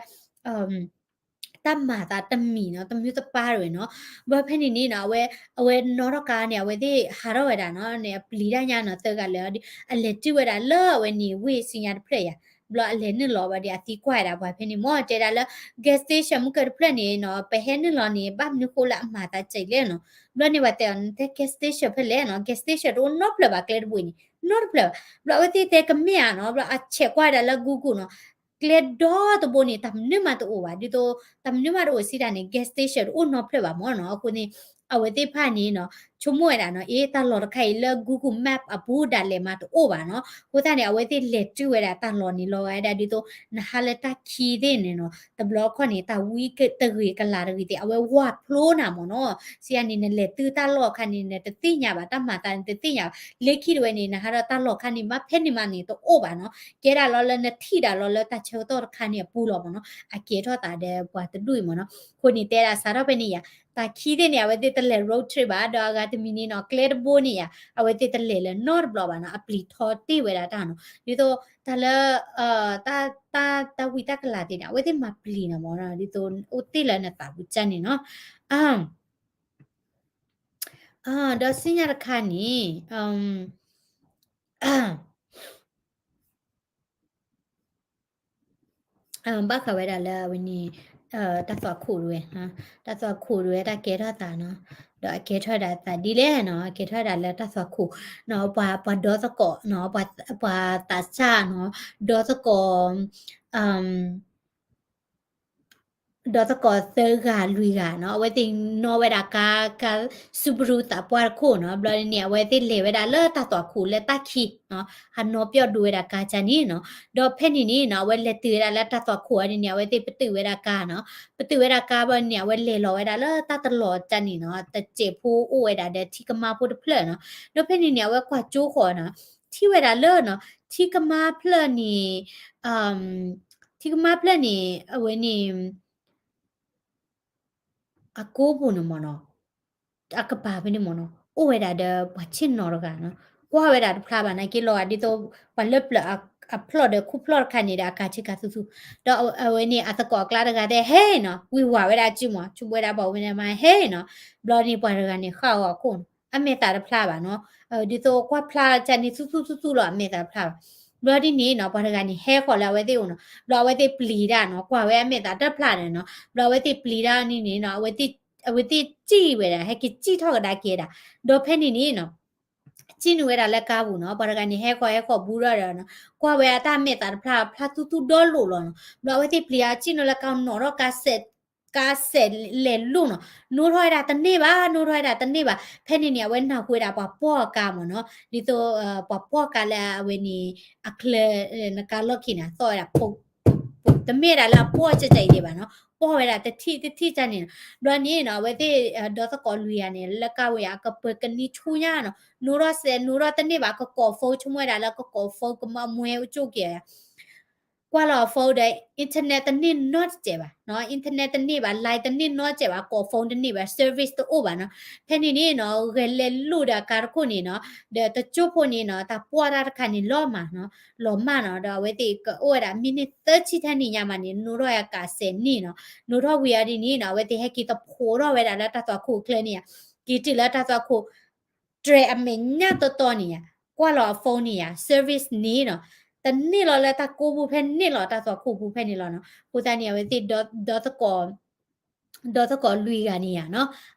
တၢ်မၤသးတမံၤနီၤ, တမံၤတပၢ်တဝဲနီၤ. ဘျီဖဲန့ၣ်န့ၣ်နီၤ အဝဲ အဝဲနီၣ်ထီၣ်ကါန့ၣ် အဝဲသ့ၣ်ဟးထီၣ်ဝဲဒၣ်နီၤန့ၣ် အပျံၤတၢ်ညါနီၤ သၢဂၤလၢာ်ဒီး အလဲၤတုၤဝဲဒၣ်လၢအဝဲန့ၣ် ဝ့ၢ်ဆူညါတဖျၢၣ်ယၤ. ဘျီအလဲၤနုာ်လီၤဘၣ်ဒီး အသံကွၢ်ဝဲဒၣ်ပှၤဖဲန့ၣ်မ့ၢ် တဲဒၣ်လၢ gas station မုၢ်ကၢၢ်တဖျၢၣ်န့ၣ်နီၤ ပဟဲနုာ်လီၤန့ၣ် ဘၣ်မနုၤဃိလၢအမၤသးစံးလဲၣ်နီၤ. ဘျီန့ၣ်ပှၤတဲအီၤ နတဲ gas station ဖဲလဲၣ်နီၤ, gas station တအိၣ်နီတဖျၢၣ်ဘၣ် ကျဲတဘိအံၤန့ၣ် နီတဖျၢၣ်ဘၣ်. ဘျီအဝဲသ့ၣ်တဲကမ့ၢ်ဧါနီၤ, ဘျီအဆဲးကွၢ်ဝဲဒၣ်လၢ Google နီၤ ကျဲဒီတဘိန့ၣ် တၢ်မနုၤမးတအိၣ်ဘၣ်, ဒ်သိး တၢ်မနုၤမးတအိၣ်စံးတၢ်န့ၣ် gas station တအိၣ်နီတဖျၢၣ်ဘၣ်မ့ၢ်နီၤ. အဃိန့ၣ် အဝဲသ့ၣ်တဖၣ်န့ၣ်နီၤ ဆိကမိၣ်ဝဲဒၣ်နီၤ အ့ တၢ်လီၢ်တခါအံၤလၢ Google Map အပူၤဒၣ်လဲာ်မးတအိၣ်ဘၣ်နီၤ. အဃိသတးန့ၣ် အဝဲသ့ၣ်လဲၤတုၤဝဲဒၣ်တၢ်လီၢ်န့ၣ် လီၤဂာ်ဝဲဒၣ်ဒ်သိး နဟးလၢတၢ်ခံသ့ၣ်န့ၣ်နီၤ တဘျီခီၣ်န့ၣ် တၢ်ဝံတဂ့ၤကလၤတဂ့ၤသ့ၣ် အဝဲဝၢ်ဖျိနၤမ့ၢ်နီၤ. စံးတၢ်န့ၣ် နလဲၤတုၤတၢ်လီၢ်အခါန့ၣ် နတသ့ၣ်ညါဘၣ် တၢ်မၤသးနတသ့ၣ်ညါဘၣ်. လၢခံတဝဲန့ၣ် နဟးဒီးတၢ်လီၢ်ခါန့ၣ် မ့ၢ်ဖဲန့ၣ်မးန့ၣ် တအိၣ်ဘၣ်နီၤ. ကဲဒၣ်လီၤလၢနထံၣ်ဒၣ်လီၤလၢတၢ်ဆၢကတီၢ်တခါန့ၣ်အပူၤလီၤမ့ၢ်နီၤ. အကဲထီၣ်သးဒီးပှၤတဒူၣ်အံၤမ့ၢ်နီၤ. အဃိန့ၣ်တဲဒၣ်စးထီၣ်ဖဲန့ၣ်ယၤ တၢ်ခံသ့ၣ်န့ၣ် အဝဲသ့ၣ်တလဲၤ road trip ဘၣ် ဒီးအဂၤတမံၤန့ၣ်နီၤ ကျဲတဘိန့ၣ်ယၤ အဝဲသ့ၣ်တလဲၤလၢၤနီတဘျီဘၣ်နီၤ. အပျံၤထီတ့ၢ်ဝဲဒၣ်တၢ်နီၤ. ဒ်သိးတၢ်လၢ တၢ် တၢ် တၢ်ဝံတၢ်ကလၤသ့ၣ်န့ၣ် အဝဲသ့ၣ်မၤပျံၤနီၤမ့ၢ်နီၤ ဒ်သိးအိၣ်တ့ၢ်လၢနသးပူၤကၢ်န့ၣ်နီၤ. ဒီးဆူညါတခါန့ၣ် ဘၣ်ဃးဝဲဒၣ်လၢအဝဲန့ၣ် တၢ်သွၣ်ခိၣ်တဝဲ, တၢ်သွၣ်ခိၣ်တဝဲ တၢ်ကဲထီၣ်သးနီၤ, ဒီးအကဲထီၣ်ဒၣ်သးဒ်လဲၣ်နီၤ, အကဲထီၣ်ဒၣ်လၢတၢ်သွၣ်ခိၣ်နီၤ, ပှၤ ပှၤဒီသကိးနီၤ, ပှၤသးစၢ်နီၤ, ဒီသကိး ဒီသကိးသၢဂၤလွံၢ်ဂၤနီၤ, အဝဲသ့ၣ်နီၣ်ဝဲဒၣ်ကါ ကါ Subaru သးပှၢ်တခိၣ်နီၤ, ဘျီန့ၣ် အဝဲသ့ၣ်လဲၤဝဲဒၣ်လၢတၢ်သွၣ်ခိၣ်လၢတၢ်ခံနီၤ, ဟးနီၣ်ပျီၣ်ဒိဝဲဒၣ်ကါကၢ်န့ၣ်နီၤ, ဒီးဖဲန့ၣ်န့ၣ်နီၤ အဝဲလဲၤတုၤဝဲဒၣ်လၢတၢ်သွၣ်ခိၣ်အံၤန့ၣ် အဝဲသ့ၣ်ပတုာ်ဝဲဒၣ်ကါနီၤ, ပတုာ်ဝဲဒၣ်ကါဘျီန့ၣ် အဝဲလဲၤလီၤဝဲဒၣ်လၢတၢ်တလီၤကၢ်န့ၣ်နီၤ, တစဲးဖိအိၣ်ဝဲဒၣ်ဒီးထံကမါဖိတဖျၢၣ်နီၤ, ဒီးဖဲန့ၣ်န့ၣ် အဝဲကွၢ်ကၠိဃီၤနီၤ, ထံၣ်ဝဲဒၣ်လၢနီၤ, ထံကမါဖျၢၣ်န့ၣ် ထံကမါဖျၢၣ်န့ၣ် အဝဲန့ၣ် အကိးပူၤန့ၣ်မ့ၢ်နီၤ, အကပၤဖဲန့ၣ်မ့ၢ်နီၤ, အိၣ်ဝဲဒၣ်ဒီးပှၤဆ့ၣ်နီၤတဂၤနီၤ, ကွၢ်ဝဲဒၣ်တဖျါဘၣ်နာ်က့လီၤဂာ်ဒ်သိး ပှၤလၢပျၢၤအဖျီၣ်ဒီးခိၣ်ဖျီၣ်တခါန့ၣ်ဒီးအကၤဆ့ကၤသူသူ, ဒီးအဝဲန့ၣ် အသကိးအကျါတဂၤတဲ ဟဲနီၤ, ဝံၤဝၤဝဲဒၣ်အစုမ့ၢ် ဆိဘှဲဒၣ်ဘၣ်ဝဲန့ၣ်မး ဟဲနီၤ, ဘျီန့ၣ်ပှၤတဂၤန့ၣ် ဃၣ်အီၤအခိၣ်နီၤ, အမဲာ်သးတဖျါဘၣ်နီၤ, ဒ်သိးကွၢ်ဖျါကၢ်န့ၣ် သူသူသူသူလီၤ အမဲာ်သးတဖျါဘၣ်. ဘျီဒ်န့ၣ်နီၤ ပှၤတဂၤန့ၣ် ဟဲဃီၤလၢအဝဲသ့ၣ်အိၣ်နီၤ, ဘျီအဝဲသ့ၣ်ပျံၤတၢ်နီၤ, ကွၢ်ဝဲအမဲာ်သးတဖျါန့ၣ်နီၤ, ဘျီအဝဲသ့ၣ်ပျံၤတၢ်န့ၣ်န့ၣ်နီၤ, အဝဲသ့ၣ်စံၣ်ဝဲဒၣ် ဟဲက့ၤစံၣ်ထီၣ်ကဒါက့ၤဒၣ်, ဒီးဖဲန့ၣ်န့ၣ်နီၤ စံၣ်နုာ်ဝဲဒၣ်လၢကါပူၤနီၤ, ပှၤတဂၤန့ၣ် ဟဲဃီၤဟဲဃီၤဘူးထီၣ်ဒီးနီၤ, ကွၢ်ဝဲအတၢ်မဲာ်သးတဖျါ ဖျါသူသူဒီလိာ်လီၤနီၤ, ဘျီအဝဲသ့ၣ်ပျံၤအစံၣ်နုာ်လၢကါနီၤထီၣ်ကါစဲး ကါစဲးလဲၤလိာ်နီၤ, နိထီၣ်ဝဲဒၣ်တန့ၢ်ဘၣ် နိထီၣ်ဝဲဒၣ်တန့ၢ်ဘၣ်, ဖဲန့ၣ်န့ၣ် အဝဲနၢ်ဟူဝဲဒၣ်ပှၤပီၢ်အကါမ့ၢ်နီၤ, ဒ်သိး ပှၤပီၢ်ကါလၢအဝဲန့ၣ် အချၢ နကါလီၢ်ခံန့ၣ် သီၣ်ဝဲဒၣ် တမ့ၢ်ဒၣ်လၢအပီၢ်ကၢ်ကၢ်အံၤဒံးဘၣ်နီၤ, ပီၢ်ဝဲဒၣ်တထံၣ်တထံၣ်ကၢ်န့ၣ်နီၤ, ဘျီန့ၣ်နီၤ အဝဲသ့ၣ် ဒီသကိးလွံၢ်ဂၤန့ၣ် လၢကါဝဲယၤ ကပၢၤကနံဆူညါနီၤ, နိထီၣ်စဲး နိထီၣ်တန့ၢ်ဘၣ် ကကိး phone ဆိကမိၣ်ဝဲဒၣ်လၢကကိး phone ကမၢမွဲအိၣ်ကၠိၣ်က့ၤ ကွၢ်လီၤအ phone ဒီး internet တန့ၢ်နီတစဲးဘၣ်နီၤ, internet တန့ၢ်ဘၣ် line တန့ၢ်နီတစဲးဘၣ် ကိး phone တန့ၢ်ဘၣ် service တအိၣ်ဘၣ်နီၤ, ဖဲန့ၣ်န့ၣ်နီၤ ဂဲၤလဲၤလိာ်ဒီးအကါတခိၣ်န့ၣ်နီၤ, ဒီးတကၠိၢ်ဖိန့ၣ်နီၤ တၢ်ပီၢ်တၢ်တခါန့ၣ်လီၤမၢ်နီၤ, လီၤမၢ်နီၤ, ဒီးအဝဲသ့ၣ်ကအိၣ်ဝဲဒၣ် minute သၢဆံထဲန့ၣ်ညါမးန့ၣ် နိထီၣ်အကါစဲးန့ၣ်နီၤ, နိထီၣ်ဝံၤအီၤဒ်န့ၣ်နီၤ အဝဲသ့ၣ်ဟဲက့ၤသဖှိးထီၣ်ဝဲဒၣ်လၢတၢ်သွၣ်ခိၣ်ချၢန့ၣ်ဧါ, က့ၤတုၤလၢတၢ်သွၣ်ခိၣ် တြဲၤအမဲာ်ညါတီတီန့ၣ်ဧါ, ကွၢ်လီၤအ phone န့ၣ်ဧါ service န့ၣ်နီၤ, တန့ၢ်လီၤလၢတၢ်ကိးပူၤဖဲန့ၣ်လီၤ တၢ်သွၣ်ခိၣ်ပူၤဖဲန့ၣ်လီၤနီၤ, အဃိသတးန့ၣ် အဝဲသ့ၣ် ဒီသကိး ဒီသကိးလွံၢ်ဂၤန့ၣ်ဧါနီၤ,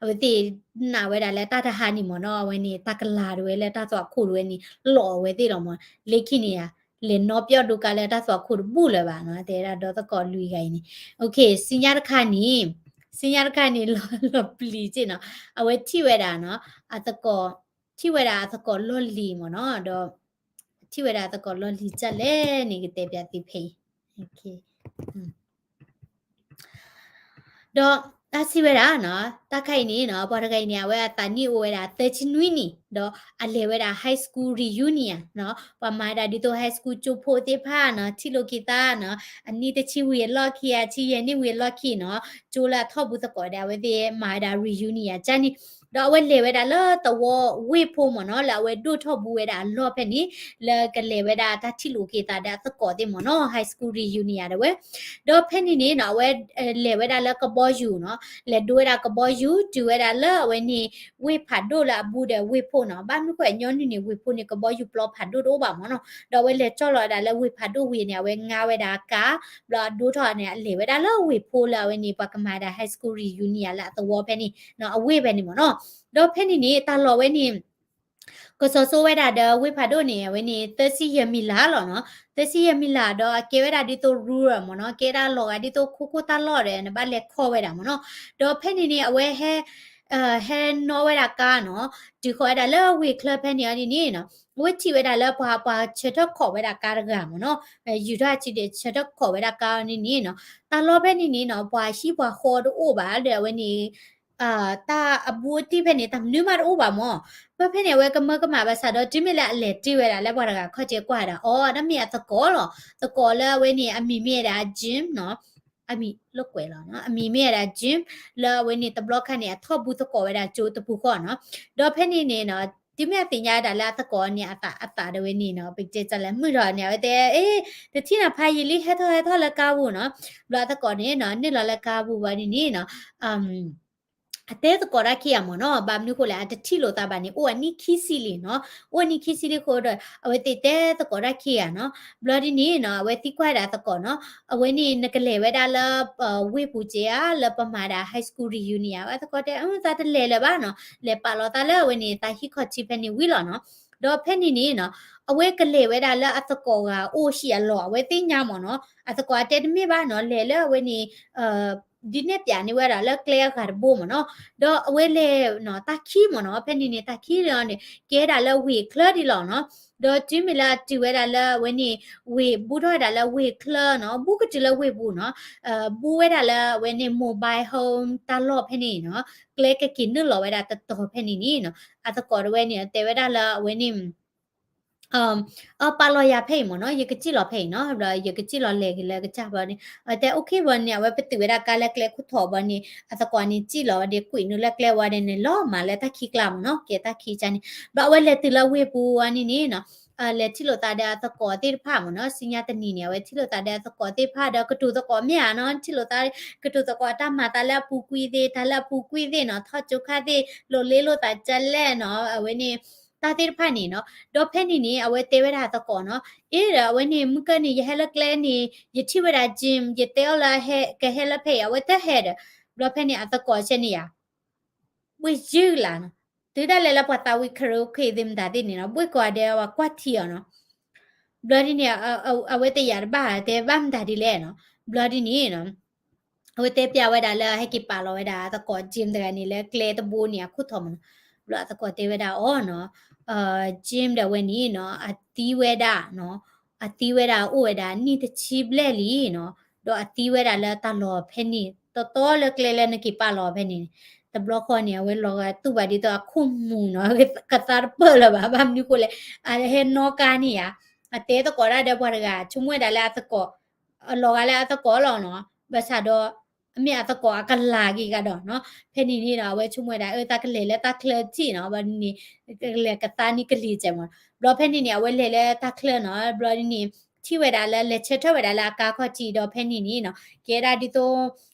အဝဲသ့ၣ်နာ်ဝဲဒၣ်လၢတၢ်တဟါန့ၣ်မ့ၢ်နီၤ, အဝဲန့ၣ်တၢ်ကလၤတဝဲလၢတၢ်သွၣ်ခိၣ်တဝဲန့ၣ် လီၤအဝဲသ့ၣ်လီၤမ့ၢ်, လၢခံန့ၣ်ဧါ, လဲၤနီၣ်ပျီၣ်ဒိကါလၢတၢ်သွၣ်ခိၣ်တဘူၣ်လၢၤဘၣ်နီၤ, တဲဝဲဒၣ်ဒီသကိးလွံၢ်ဂၤအံၤန့ၣ်, ဆူညါတခါန့ၣ်, ဆူညါတခါန့ၣ် လီၤပျံၤက့နီၤ, အဝဲထံၣ်ဝဲဒၣ်နီၤ, အသကိး ထံၣ်ဝဲဒၣ်အသကိးလီၢ်လံၤမ့ၢ်နီၤ, ဒီး ထံၣ်ဝဲဒၣ်အသကိးလီၢ်လံၤဒ်လဲၣ်န့ၣ် ကတဲပၠးသုဖဲအံၤ, ဒီးတၢ်စံးဝဲဒၣ်နီၤ, တၢ်ခါအံၤန့ၣ်နီၤ ပှၤတဂၤအံၤန့ၣ် အဝဲအသးနံၣ်အိၣ်ဝဲဒၣ်သၢဆံနွံနံၣ်, ဒီးအလဲၤဝဲဒၣ် high school reunion နီၤ, ပှၤမၤဝဲဒၣ်ဒ်သိး high school ကၠိဖိသ့ၣ်တဖၣ်နီၤ ထံၣ်လိာ်က့ၤသးနီၤ, အနံၣ်တဆံဝံၤအလီၢ်ခံ အဆံယဲၢ်နံၣ်ဝံၤအလီၢ်ခံနီၤ, ကၠိလၢအထီၣ်ဘူးသကိးဒီး အဝဲသ့ၣ်မၤဝဲဒၣ် reunion ကန့ၣ်, ဒီးအဝဲလဲၤဝဲဒၣ်လၢသဝီဝ့ၢ်ဖိမ့ၢ်နီၤ, လၢအဝဲဒိၣ်ထီၣ်ဘူးဝဲဒၣ်အလီၢ်ဖဲန့ၣ်, လၢကလဲၤဝဲဒၣ်တၢ်ထံၣ်လိာ်က့ၤသးဒီးအသကိးသ့ၣ်မ့ၢ်နီၤ, high school reunion ဒၣ်ဝဲ. ဒီးဖဲန့ၣ်န့ၣ်နီၤ အဝဲ လဲၤဝဲဒၣ်လၢကဘီယူၤနီၤ, လဲၤဒိဝဲဒၣ်ကဘီယူၤ တုၤဝဲဒၣ်လၢအဝဲန့ၣ် ဝ့ၢ်ဖးဒိၣ်လၢအဘူးဒီးဝ့ၢ်ဖိနီၤ, ဘၣ်မနုၤဃိအညီနုၢ်န့ၣ် ဝ့ၢ်ဖိန့ၣ် ကဘီယူၤပျီဖးဒိၣ်တအိၣ်ဘၣ်မ့ၢ်နီၤ, ဒီးအဝဲလဲၤကၠီၣ်လီၤဝဲဒၣ်လၢဝ့ၢ်ဖးဒိၣ်ဝံၤန့ၣ် အဝဲငါဝဲဒၣ်ကါ, ဘျီအဒိၣ်ထီၣ်န့ၣ် အလဲၤဝဲဒၣ်လၢဝ့ၢ်ဖိလၢအဝဲန့ၣ် ပှၤကမၤဒၣ် high school reunion လၢအသဝီဖဲန့ၣ်နီၤ, အဝ့ၢ်ဖဲန့ၣ်မ့ၢ်နီၤ, ဒီးဖဲန့ၣ်န့ၣ် တၢ်လီၢ်ဝဲန့ၣ် ကစီၤစိဝဲဒၣ်ဒီးဝ့ၢ်ဖးဒိၣ်န့ၣ် အဝဲန့ၣ် သၢဆံယဲၢ်မံလၢ်လီၤနီၤ, သၢဆံယဲၢ်မံလၢ်ဒီးအကဲဝဲဒၣ်ဒ်သိး rural မ့ၢ်နီၤ, ကဲဒၣ်လီၤဂာ်ဒ်သိးခိခိၣ်တၢ်လီၢ်ဒီး နဘၣ်လဲၤခီဝဲဒၣ်မ့ၢ်နီၤ, ဒီးဖဲန့ၣ်န့ၣ် အဝဲဟဲ ဟဲနီၣ်ဝဲဒၣ်ကါနီၤ, တုၤဃီၤဝဲဒၣ်လၢဝ့ၢ်ချၢဖဲန့ၣ်အီၤဒ်န့ၣ်နီၤ, အဝဲထံၣ်ဝဲဒၣ်လၢပှၤ ပှၤဆၢထၢၣ်ခိးဝဲဒၣ်ကါတဂၤမ့ၢ်နီၤ, ယူၤထီၣ်အစုဒီးဆၢထၢၣ်ခိးဝဲဒၣ်ကါအီၤဒ်န့ၣ်နီၤ, တၢ်လီၢ်ဖဲန့ၣ်န့ၣ်နီၤ ပှၤဟံၣ်ပှၤဃီတအိၣ်ဘၣ်ဒီး အဝဲန့ၣ် တၢ်အဘူးအတံၢ်ဖဲန့ၣ် တၢ်မနုၤမးတအိၣ်ဘၣ်မ့ၢ်, ပဖဲန့ၣ် အဝဲကမၢကမၣ်ဘၣ်ဆၣ်ဒီး တုၤမ့ၢ်လၢအလဲၤတ့ၢ်ဝဲဒၣ်လၢပှၤတဂၤခီၣ်ထံးကွၢ်ဒၣ် အီၤ တၢ်မ့ၢ်အသကိးလီၤ, သကိးလၢအဝဲန့ၣ် အမံၤမ့ၢ်ဝဲဒၣ် Jim နီၤ, အမံၤလိာ်ကွဲလီၤနီၤ, အမံၤမ့ၢ်ဝဲဒၣ် Jim လၢအဝဲန့ၣ်တဘျီခါန့ၣ် အထီၣ်ဘူးသကိးဝဲဒၣ်ကၠိတပူၤဃီနီၤ, ဒီးဖဲန့ၣ်န့ၣ်နီၤ တုၤမ့ၢ်အသ့ၣ်ညါဝဲဒၣ်လၢအသကိးန့ၣ် အသး အသးဒၣ်ဝဲန့ၣ်နီၤ ပကတဲလၢမုၢ်ထီၣ်န့ၣ် အဝဲတဲ အ့ တထံၣ်နၤဖးယံာ်လံ ဟဲထီၣ်ဟဲထီၣ်လၢကါပူၤနီၤ, ဘျီအသကိးန့ၣ်နီၤ နုာ်လီၤလၢကါပူၤဝဲဒ်န့ၣ်နီၤ အတဲသကိးတၢ်ခံဂၤမ့ၢ်နီၤ, ဘၣ်မနုၤဃိလဲၣ် အတထံၣ်လိာ်သးဘၣ်န့ၣ် အိၣ်အနံၣ်ခံဆံလံနီၤ, အိၣ်အနံၣ်ခံဆံလံအဃိဒီး အဝဲသ့ၣ်တဲသကိးတၢ်ခံဂၤနီၤ, ဘျီဒ်န့ၣ်နီၤ အဝဲသံကွၢ်ဝဲဒၣ်အသကိးနီၤ, အဝဲန့ၣ်နကလဲၤဝဲဒၣ်လၢ ဝ့ၢ်ပူၤက့ဧါ လၢပမၤဒၣ် high school reunion အသကိးတဲ အၢ သးတလဲၤလၢၤဘၣ်နီၤ, လဲၤပာ်လီၤသးလၢအဝဲန့ၣ် သးဟံၣ်ခီၣ်ထံးဖဲန့ၣ်ဝံၤလီၤနီၤ, ဒီးဖဲန့ၣ်န့ၣ်နီၤ အဝဲကလဲၤဝဲဒၣ်လၢအသကိးဂၤအိၣ်ဟံၣ်အလီၢ် အဝဲသ့ၣ်ညါမ့ၢ်နီၤ, အသကိးအတဲတမ့ၢ်ဘၣ်နီၤ လဲၤလၢအဝဲန့ၣ် ဒ်န့ၣ်ပျးန့ၢ်ဝဲဒၣ်လၢကျဲအဂၤတဘိမ့ၢ်နီၤ, ဒီးအဝဲလဲၤနီၤ တၢ်ခံမ့ၢ်နီၤ, ဖဲန့ၣ်န့ၣ် တၢ်ခံလီၤန့ၣ် ကဲဒၣ်လၢဝ့ၢ်ချၢဒ်လီၤနီၤ, ဒီးတုၤမ့ၢ်လၢအတုၤဝဲဒၣ်လၢအဝဲန့ၣ် ဝ့ၢ်ဘူးထီၣ်ဝဲဒၣ်လၢဝ့ၢ်ချၢနီၤ, ဘူးကတုၤလၢဝ့ၢ်ပူၤနီၤ, ဘူးဝဲဒၣ်လၢအဝဲန့ၣ် mobile home တၢ်လီၢ်ဖဲန့ၣ်နီၤ, ကျဲကက့ၤနုာ်လီၤဝဲဒၣ်တတီၤဖဲန့ၣ်န့ၣ်နီၤ, အသကိးတဝဲန့ၣ် တဲဝဲဒၣ်လၢအဝဲန့ၣ် အပာ်လီၤယၤဖဲအံၤမ့ၢ်နီၤ, ယကစံၣ်လီၤဖဲအံၤနီၤ, ဘျီယကစံၣ်လီၤလဲၤက့ၤလၢကစၢ်ဘျီန့ၣ် အတဲ okay ဘျီန့ၣ် အဝဲပတုာ်ဝဲဒၣ်ကါလၢကျဲခိၣ်ထီးဘျီန့ၣ် အသကိးန့ၣ်စံၣ်လီၤဝဲဒၣ်ကွံာ်နုာ်လၢကျဲဝဲဒၣ်န့ၣ် လီၤမၢ်လၢတၢ်ခံကျါမ့ၢ်နီၤ, ကဲတၢ်ခံကါန့ၣ် ဘျီအဝဲလဲၤတုၤလၢဝ့ၢ်ပူၤဝဲန့ၣ်န့ၣ်နီၤ, လဲၤထံၣ်လိာ်သးဒီးအသကိးသ့ၣ်တဖၣ်မ့ၢ်နီၤ, ဆူညါတနံၤန့ၣ် အဝဲထံၣ်လိာ်သးဒီးအသကိးသ့ၣ်တဖၣ်ဒီးကတိၤသကိးမ့ၢ်ဧါနီၤ, ထံၣ်လိာ်သး ကတိၤသကိးတၢ်မၤသးလၢအပူၤကွံာ်သ့ၣ် တၢ်လၢအပူၤကွံာ်သ့ၣ်နီၤ, ထီၣ်ကၠိခါသ့ၣ် လိာ်လ့လိာ်သးကလဲၣ်နီၤ, အဝဲန့ၣ် တၢ်သ့ၣ်တဖၣ်န့ၣ်နီၤ, ဒီးဖဲန့ၣ်န့ၣ် အဝဲတဲဝဲဒၣ်အသကိးနီၤ, အ့ဒီး အဝဲန့ၣ် မုၢ်ကၢၢ်န့ၣ် ယဟဲလၢကျဲန့ၣ် ယထံၣ်ဝဲဒၣ် Jim ယတဲအီၤလၢကဟဲလၢဖဲအံၤ အဝဲတဟဲဒီး, ဘျီဖဲန့ၣ် အသကိးဆဲန့ၣ်ယါ ဘှ့ၣ်ယုၢ်လၢ်နီၤ, တုၤဒၣ်လဲာ်လၢပှၤသးဝံၤ karaoke သ့ၣ်မတၤသ့ၣ်န့ၣ်နီၤ, ဘှ့ၣ်ကိးဂၤဒဲးပှၤကွၢ်ထံအီၤနီၤ, ဘျီဒ်န့ၣ် အဝဲတယာ်တဘၣ်တဲဘၣ်မတၤဒ်လဲၣ်နီၤ, ဘျီဒ်န့ၣ်နီၤ အဝဲတဲပျးဝဲဒၣ်လၢဟဲက့ၤပာ်လီၤဝဲဒၣ်အသကိး Jim တဂၤန့ၣ်လၢကျဲတဘိန့ၣ် အခိၣ်ထီးမ့ၢ်နီၤ, ဘျီအသကိးတဲဝဲဒၣ်အီၤနီၤ, Jim ဒီးဝဲန့ၣ်နီၤ အသံဝဲဒၣ်နီၤ, အသံဝဲဒၣ်အိၣ်ဝဲဒၣ်နံၣ်တဆံဘျဲၣ်လံနီၤ, ဒီးအသံဝဲဒၣ်လၢတၢ်လီၢ်ဖဲန့ၣ် တီတီလၢကျဲလၢနက့ၤပာ်လီၤဖဲန့ၣ်, တဘျီဃီန့ၣ် အဝဲလီၤဂာ်တူၢ်ဘၣ်ဒ်သိးအခိၣ်မူၤနီၤ, ကသါတပၢၢ်လၢၤဘၣ်, ဘၣ်မနုၤဃိလဲၣ်, အဟဲနီၣ်ကါန့ၣ်ဧါ, အတဲသကိးတၢ်ဒီးပှၤတဂၤ ဆိကမိၣ်ဝဲဒၣ်လၢအသကိး အလီၤဂာ်လၢအသကိးလီၤနီၤ, ဘၣ်ဆၣ်ဒီး အမ့ၢ်အသကိးအကလၤက့ၤကဒီးနီၤ, ဖဲန့ၣ်န့ၣ်ဒီး အဝဲဆိကမိၣ်ဝဲဒၣ် အၢ သးကလဲၤလၢတၢ်ချၢထံၣ်နီၤ, ဘျီဒ်န့ၣ် ကလဲၤကသါန့ၢ်ကလံၤစဲးမး, ဘျီဖဲန့ၣ်န့ၣ် အဝဲလဲၤလၢတၢ်ချၢနီၤ, ဘျီဒ်န့ၣ် ထံၣ်ဝဲဒၣ်လၢလဲၤဆၢထၢၣ်ဝဲဒၣ်လၢအကါခီၣ်ထံးဒီး ဖဲန့ၣ်န့ၣ်နီၤ ကဲဒၣ်ဒ်သိး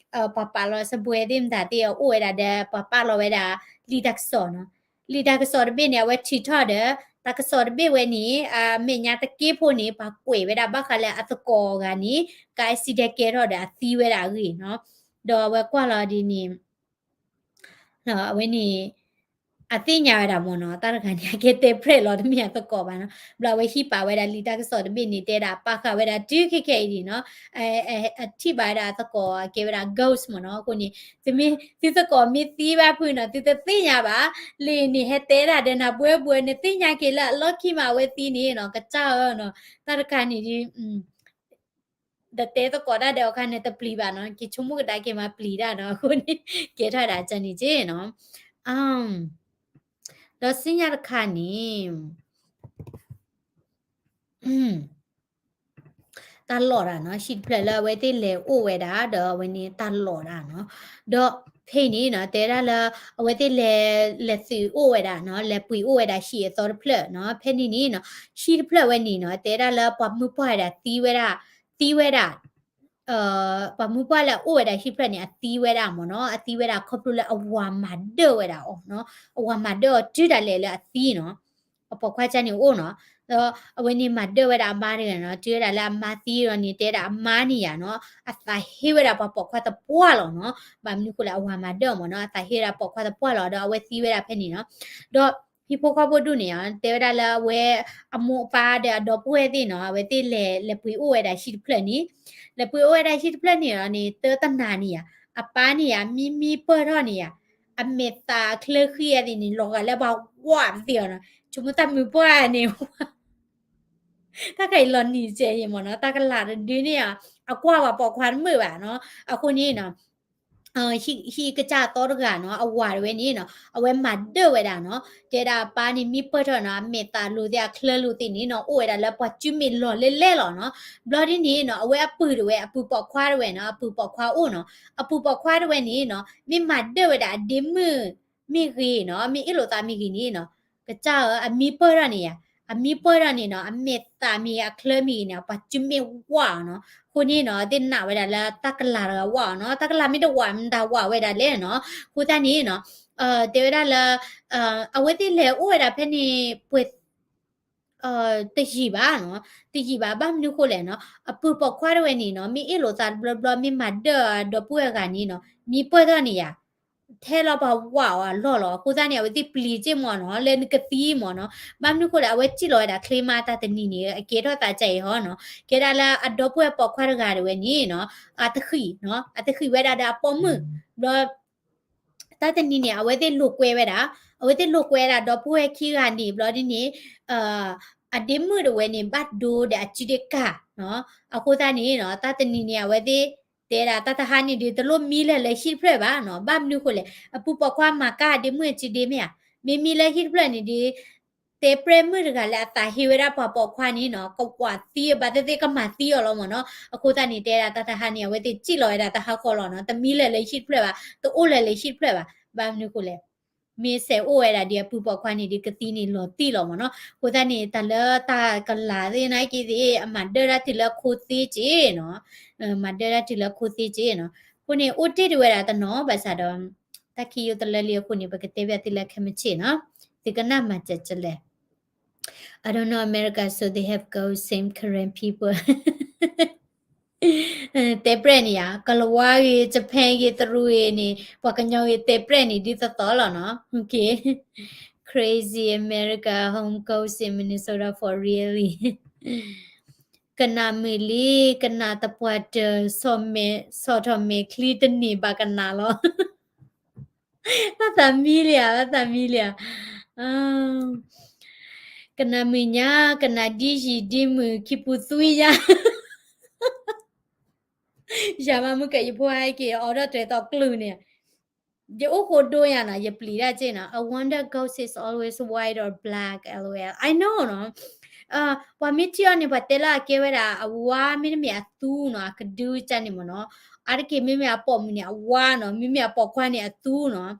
ပှၤပာ်လီၤစပွဲသ့ၣ်မတၤသ့ၣ် အအိၣ်ဝဲဒၣ်ဒီး ပှၤပာ်လီၤဝဲဒၣ် လံာ်တၢ်ကစီၣ်နီၤ, လံာ်တၢ်ကစီၣ်တဘ့ၣ်န့ၣ် အဝဲထုးထီၣ်ဒီး တၢ်ကစီၣ်တဘ့ၣ်ဝဲန့ၣ် အမဲာ်ညါတက့ၢ်ဖိန့ၣ် ပှၤကွဲးဝဲဒၣ်ဘၣ်ဃးလၢအသကိးအဂၤန့ၣ် ကါ accident ကဲထီၣ်ဒီးအသံဝဲဒၣ်အဂ့ၢ်နီၤ, ဒီးအဝဲကွၢ်လီၤဒ်န့ၣ် အဝဲန့ၣ် အသ့ၣ်ညါဝဲဒၣ်မ့ၢ်နီၤ, တၢ်တဂၤန့ၣ် အကဲတဲပြဲၣ်လီၤ တမ့ၢ်အသကိးဘၣ်နီၤ, ဘျီအဝဲဟံးပာ်ဝဲဒၣ်လံာ်တၢ်ကစီၣ်တဘ့ၣ်န့ၣ် တဲဒၣ်ပာ်ဃာ်ဝဲဒၣ်တုၤခဲခဲအံၤန့ၣ်နီၤ, အထံၣ်ဘၣ်ဝဲဒၣ်အသကိး အကဲဝဲဒၣ် ghost မ့ၢ်နီၤ, အဃိန့ၣ် သုမ့ၢ် သုသကိးမ့ၢ်သံဘၣ်ဖုးနီၤ သုတသ့ၣ်ညါဘၣ်, လံာ်န့ၣ်ဟဲတဲဒၣ်ဒီးနၤဘှဲဘှဲ နသ့ၣ်ညါက့ၤလၢအလီၢ်ခံမး အဝဲသံန့ၣ်နီၤ ကစၢ်ဧၢနီၤ, တၢ်တခါန့ၣ်ဒ် ဒီးတဲသကိးတၢ်ဒီးအခါန့ၣ် တပျံၤဘၣ်နီၤ, က့ၤဆိကမိၣ်ကဒါက့ၤမၤပျံၤတၢ်နီၤ, အဃိန့ၣ် ကဲထီၣ်ဒၣ်ကန့ၣ်က့နီၤ, အ ဒီးဆူညါတခါန့ၣ် တၢ်လီၢ်ဒၣ်နီၤ, ဟံၣ်တဖျၢၣ်လၢအဝဲသ့ၣ်လဲၤအိၣ်ဝဲဒၣ် ဒီးအဝဲန့ၣ်တၢ်လီၢ်ဒၣ်နီၤ. ဒီးဖဲအံၤန့ၣ်နီၤ တဲဒၣ်လၢ အဝဲသ့ၣ်လဲၤ လဲၤသုးအိၣ်ဝဲဒၣ်နီၤ, လဲၤပှ့ၤအိၣ်ဝဲဒၣ်ဟံၣ်အသီတဖျၢၣ်နီၤ. ဖဲန့ၣ်န့ၣ်နီၤ ဟံၣ်တဖျၢၣ်ဝဲန့ၣ်နီၤ တဲဒၣ်လၢပှၤမုၢ်ပှၢ်ဝဲဒၣ်သံဝဲဒၣ်, သံဝဲဒၣ် ပှၤမုၢ်ပှၢ်လၢအအိၣ်ဝဲဒၣ်ဟံၣ်တဖျၢၣ်န့ၣ် အသံဝဲဒၣ်မ့ၢ်နီၤ, အသံဝဲဒၣ်ခီဖျိလၢအဝၤမၤဒၢၣ်ဝဲဒၣ်အီၤနီၤ, အဝၤမၤဒၢၣ်အီၤတုၤဒၣ်လဲာ်လၢအသံနီၤ. အပိာ်ခွါကါန့ၣ်အိၣ်နီၤ, ဒီးအဝဲန့ၣ်မၤဒၢၣ်ဝဲဒၣ်အမါတဂၤနီၤ, တုၤဝဲဒၣ်လၢအမါသံဒီးန့ၣ် တဲဒၣ်အမါန့ၣ်ယၤနီၤ, အသးဟ့ဝဲဒၣ်ပှၤပိာ်ခွါသပှၢ်လီၤနီၤ, ဘၣ်မနုၤဃိလဲၣ် အဝၤမၤဒၢၣ်အီၤမ့ၢ်နီၤ, အသးဟ့ဝဲဒၣ်ပိာ်ခွါသပှၢ်လီၤ ဒီးအဝဲသံဝဲဒၣ်ဖဲန့ၣ်နီၤ. ဒီးဟံၣ်ဖိဃီဖိဒူၣ်န့ၣ် တဲဝဲဒၣ်လၢအဝဲ အမိၢ်အပၢ်ဒီးအဒီပုၢ်ဝဲၢ်သ့ၣ်နီၤ အဝဲသ့ၣ်လဲၤ လဲၤပှ့ၤအိၣ်ဝဲဒၣ်ဟံၣ်တဖျၢၣ်န့ၣ်, လဲၤပှ့ၤအိၣ်ဝဲဒၣ်ဟံၣ်တဖျၢၣ်န့ၣ်ဒီးန့ၣ် တၢတနၤန့ၣ်ယၤ, အပၢ်န့ၣ်ယၤ မံမံပၢၢ်ထီၣ်န့ၣ်ယၤ, အမဲာ်သးအချၢဃံအသ့ၣ်န့ၣ် လီၤဂာ်လၢပှၤဝးသ့ၣ်အီၤနီၤ, ဆိကမိၣ်တၢ်မုၢ်ပှၢ်န့ၣ် တၢ်ခါအံၤလီၤနံၤစဲးယံၤမ့ၢ်နီၤ, တၢ်ကလၤတဒုန့ၣ် အကွၢ်ပှၤပိာ်ခွါတမုာ်ဘၣ်နီၤ, အဃိန့ၣ်နီၤ ဟံၣ်ကစၢ်အသီတဂၤနီၤ အဝၤတဝဲန့ၣ်နီၤ အဝဲမၤဒၢၣ်ဝဲဒၣ်နီၤ, တဲဒၣ်အပၢ်န့ၣ် မံပၢၢ်ထီၣ်နီၤ အမဲာ်သးလိၤသ့ၣ်အချၢလိၤသ့ၣ်န့ၣ်နီၤ အိၣ်ဝဲဒၣ်လၢပှၤစုမ့ၢ်လီၤလဲလဲလီၤနီၤ. ဘျီဒ်န့ၣ်နီၤ အဝဲအပုၢ်တဝဲ အပုၢ်ပိာ်ခွါတဝဲနီၤ အပုၢ်ပိာ်ခွါအိၣ်နီၤ, အပုၢ်ပိာ်ခွါတဝဲန့ၣ်နီၤ မ့ၢ်မၤဒၢၣ်ဝဲဒၣ်အဒ့မုၣ်မ့ၢ်ဂ့ၤနီၤ မ့ၢ်အ့ၣ်လိာ်သးမ့ၢ်ဂ့ၤန့ၣ်နီၤ ကစၢ်ဧၢ အမံပၢၢ်ထီၣ်န့ၣ်ယၤ, အမံပၢၢ်ထီၣ်န့ၣ်နီၤ အမဲာ်သးမ့ၢ်ဂ့ၤ အချၢမ့ၢ်ဂ့ၤန့ၣ် ပှၤစုမ့ၢ်ဝးအီၤနီၤ. အဃိန့ၣ်နီၤ သ့ၣ်နာ်ဝဲဒၣ်လၢတၢ်ကလၤတဂၤဝးအီၤနီၤ, တၢ်ကလၤမ့ၢ်တဝးမတၤဝးဝဲဒၣ်လဲၣ်နီၤ. အဃိသတးန့ၣ်နီၤ တဲဝဲဒၣ်လၢ အဝဲသ့ၣ်လဲၤအိၣ်ဝဲဒၣ်ဖဲန့ၣ် ပှဲၤ တယံာ်ဘၣ်နီၤ, တယံာ်ဘၣ် ဘၣ်မနုၤဃိလဲၣ်နီၤ, အပုၢ်ပိာ်ခွါတဝဲန့ၣ်နီၤ မ့ၢ်အ့ၣ်လိာ်သးတဘျီဘျီ မ့ၢ်မၤဒၢၣ်အဒီပုၢ်ဝဲၢ်ဂၤန့ၣ်နီၤ မံပၢၢ်ထီၣ်န့ၣ်ယၤ ထဲလီၤပှၤဝးအီၤအလီၢ်လီၤ. အဃိသတးန့ၣ် အဝဲသ့ၣ်ပျံၤစ့ၢ်မ့ၢ်နီၤ လၢနကသံမ့ၢ်နီၤ, ဘၣ်မနုၤဃိလဲၣ် အဝဲစံၣ်လီၤဝဲဒၣ်ချ့မး တၢ်တနံၤန့ၣ် အကဲထီၣ်သးကါအံၤဟီနီၤ, ကဲဒၣ်လၢအဒီပုၢ်ဝဲၢ်ပိာ်ခွါတဂၤတဝဲန့ၣ်နီၤ အတဃံးနီၤ အတဃံးဝဲဒၣ်ဒီးအပိာ်မုၣ် ဘျီ တၢ်တနံၤန့ၣ် အဝဲသ့ၣ်လိာ်ကွဲဝဲဒၣ်, အဝဲသ့ၣ်လိာ်ကွဲဝဲဒၣ်ဒီပုၢ်ဝဲၢ်ခံဂၤန့ၣ် ဘျီဒ်န့ၣ် အဒ့မုၣ်တဝဲန့ၣ် ဘၣ်ဒိဒီးအစုဒ့ကၢ်နီၤ. အဃိသတးန့ၣ်နီၤ တၢ်တနံၤန့ၣ် အဝဲသ့ၣ် တဲဒၣ်တၢ်တဟါန့ၣ်ဒီး တလိၣ်မံလၢၤလၢဟံၣ်တဖျၢၣ်ဘၣ်နီၤ. ဘၣ်မနုၤဃိလဲၣ် အပုၢ်ပိာ်ခွါမၤကၢ်အဒ့မုၣ်အစုဒ့မ့ၢ်ဧါ, မ့မံလၢဟံၣ်တဖျၢၣ်န့ၣ်ဒီး တဲပျဲၢ်မုၣ်တဂၤလၢအသးဟ့ဝဲဒၣ်ပှၤပိာ်ခွါန့ၣ်နီၤ ကဝးသံအဘၣ်သ့ၣ်သ့ၣ်ကမၤသံအီၤလီၤမ့ၢ်နီၤ. အဃိသတးန့ၣ် တဲဒၣ်တၢ်တဟါန့ၣ် အဝဲသ့ၣ်စံၣ်လီၤဝဲဒၣ်တဟါဃီလီၤနီၤ, တမံလၢၤလၢဟံၣ်တဖျၢၣ်ဘၣ်, တအိၣ်လၢၤလၢဟံၣ်တဖျၢၣ်ဘၣ်. ဘၣ်မနုၤဃိလဲၣ် မ့ၢ်စဲးအိၣ်ဝဲဒၣ်ဒီးအပုၢ်ပိာ်ခွါန့ၣ်ဒီး ကသံန့ၣ်လီၤတံၢ်လီၤမ့ၢ်နီၤ. အဃိသတးန့ၣ် တၢ်လၢတၢ်ကလၤသ့ၣ်နာ်က့သ့ၣ် အမၤဒၢၣ်ဒၣ်တုၤလၢခိသ့က့နီၤ, မၤဒၢၣ်ဒၣ်တုၤလၢခိသ့က့နီၤ. အဃိန့ၣ် အိၣ်တ့ၢ်တဝဲဒၣ်တနီၤ ဘၣ်ဆၣ်ဒီး တၢ်ခံယိတလၢလံအဃိန့ၣ် ပကတဲဘၣ်သုလၢခဲမုၢ်ဆ့ၣ်နီၤ. သုကနၣ်မၤစၢၤကလဲၣ်. I don't know America, so they have go same Karen people. တဲပျဲၢ်န့ၣ်ယါ ကလဝါဂ့ၤ Japan ဂ့ၤ တရူးဂ့ၤန့ၣ် ပှၤကညီဂ့ၤ တဲပျဲၢ်န့ၣ် ဒ်သိးသိးလီၤနီၤ. Okay. Crazy America, home goes in Minnesota for really. ကနၣ်မုာ်လံ ကနၣ်သပှၢ်တၢၢ် ဆီၣ်မဲာ် ဆီၣ်ထီၣ်မဲာ်ချံတန့ၢ်ဘၣ်ကနၣ်လီၤ. ဘၣ်သးမံလံဧါ ဘၣ်သးမံလံဧါ. ကနၣ်မုာ်ညါ ကနၣ်ဒ်ယံာ်ဒ်မုာ် ခံပူၤသွံညါ. ယၤမးမုၢ်ကဲ ယဖိဟဲက့ၤ အိးထီၣ်တြဲၤသီကျုၤန့ၣ် ယအိၣ်ဃိဒိယၤနီၤ ယပျံၤတၢ်က့ၢ်နီၤ. I wonder ghost is always white or black, L O L. I know နီၤ. ပှၤမ့ၢ်ထံၣ်အီၤန့ၣ် ပှၤတဲလၢအကဲဝဲဒၣ်အဝါ မ့တမ့ၢ်အသူနီၤ အကဒုကၢ်န့ၣ်မ့ၢ်နီၤ. အါတက့ၢ်မ့မ့ၢ်အပိာ်မုၣ်န့ၣ် အဝါနီၤ မ့မ့ၢ်အပိာ်ခွါန့ၣ်အသူနီၤ.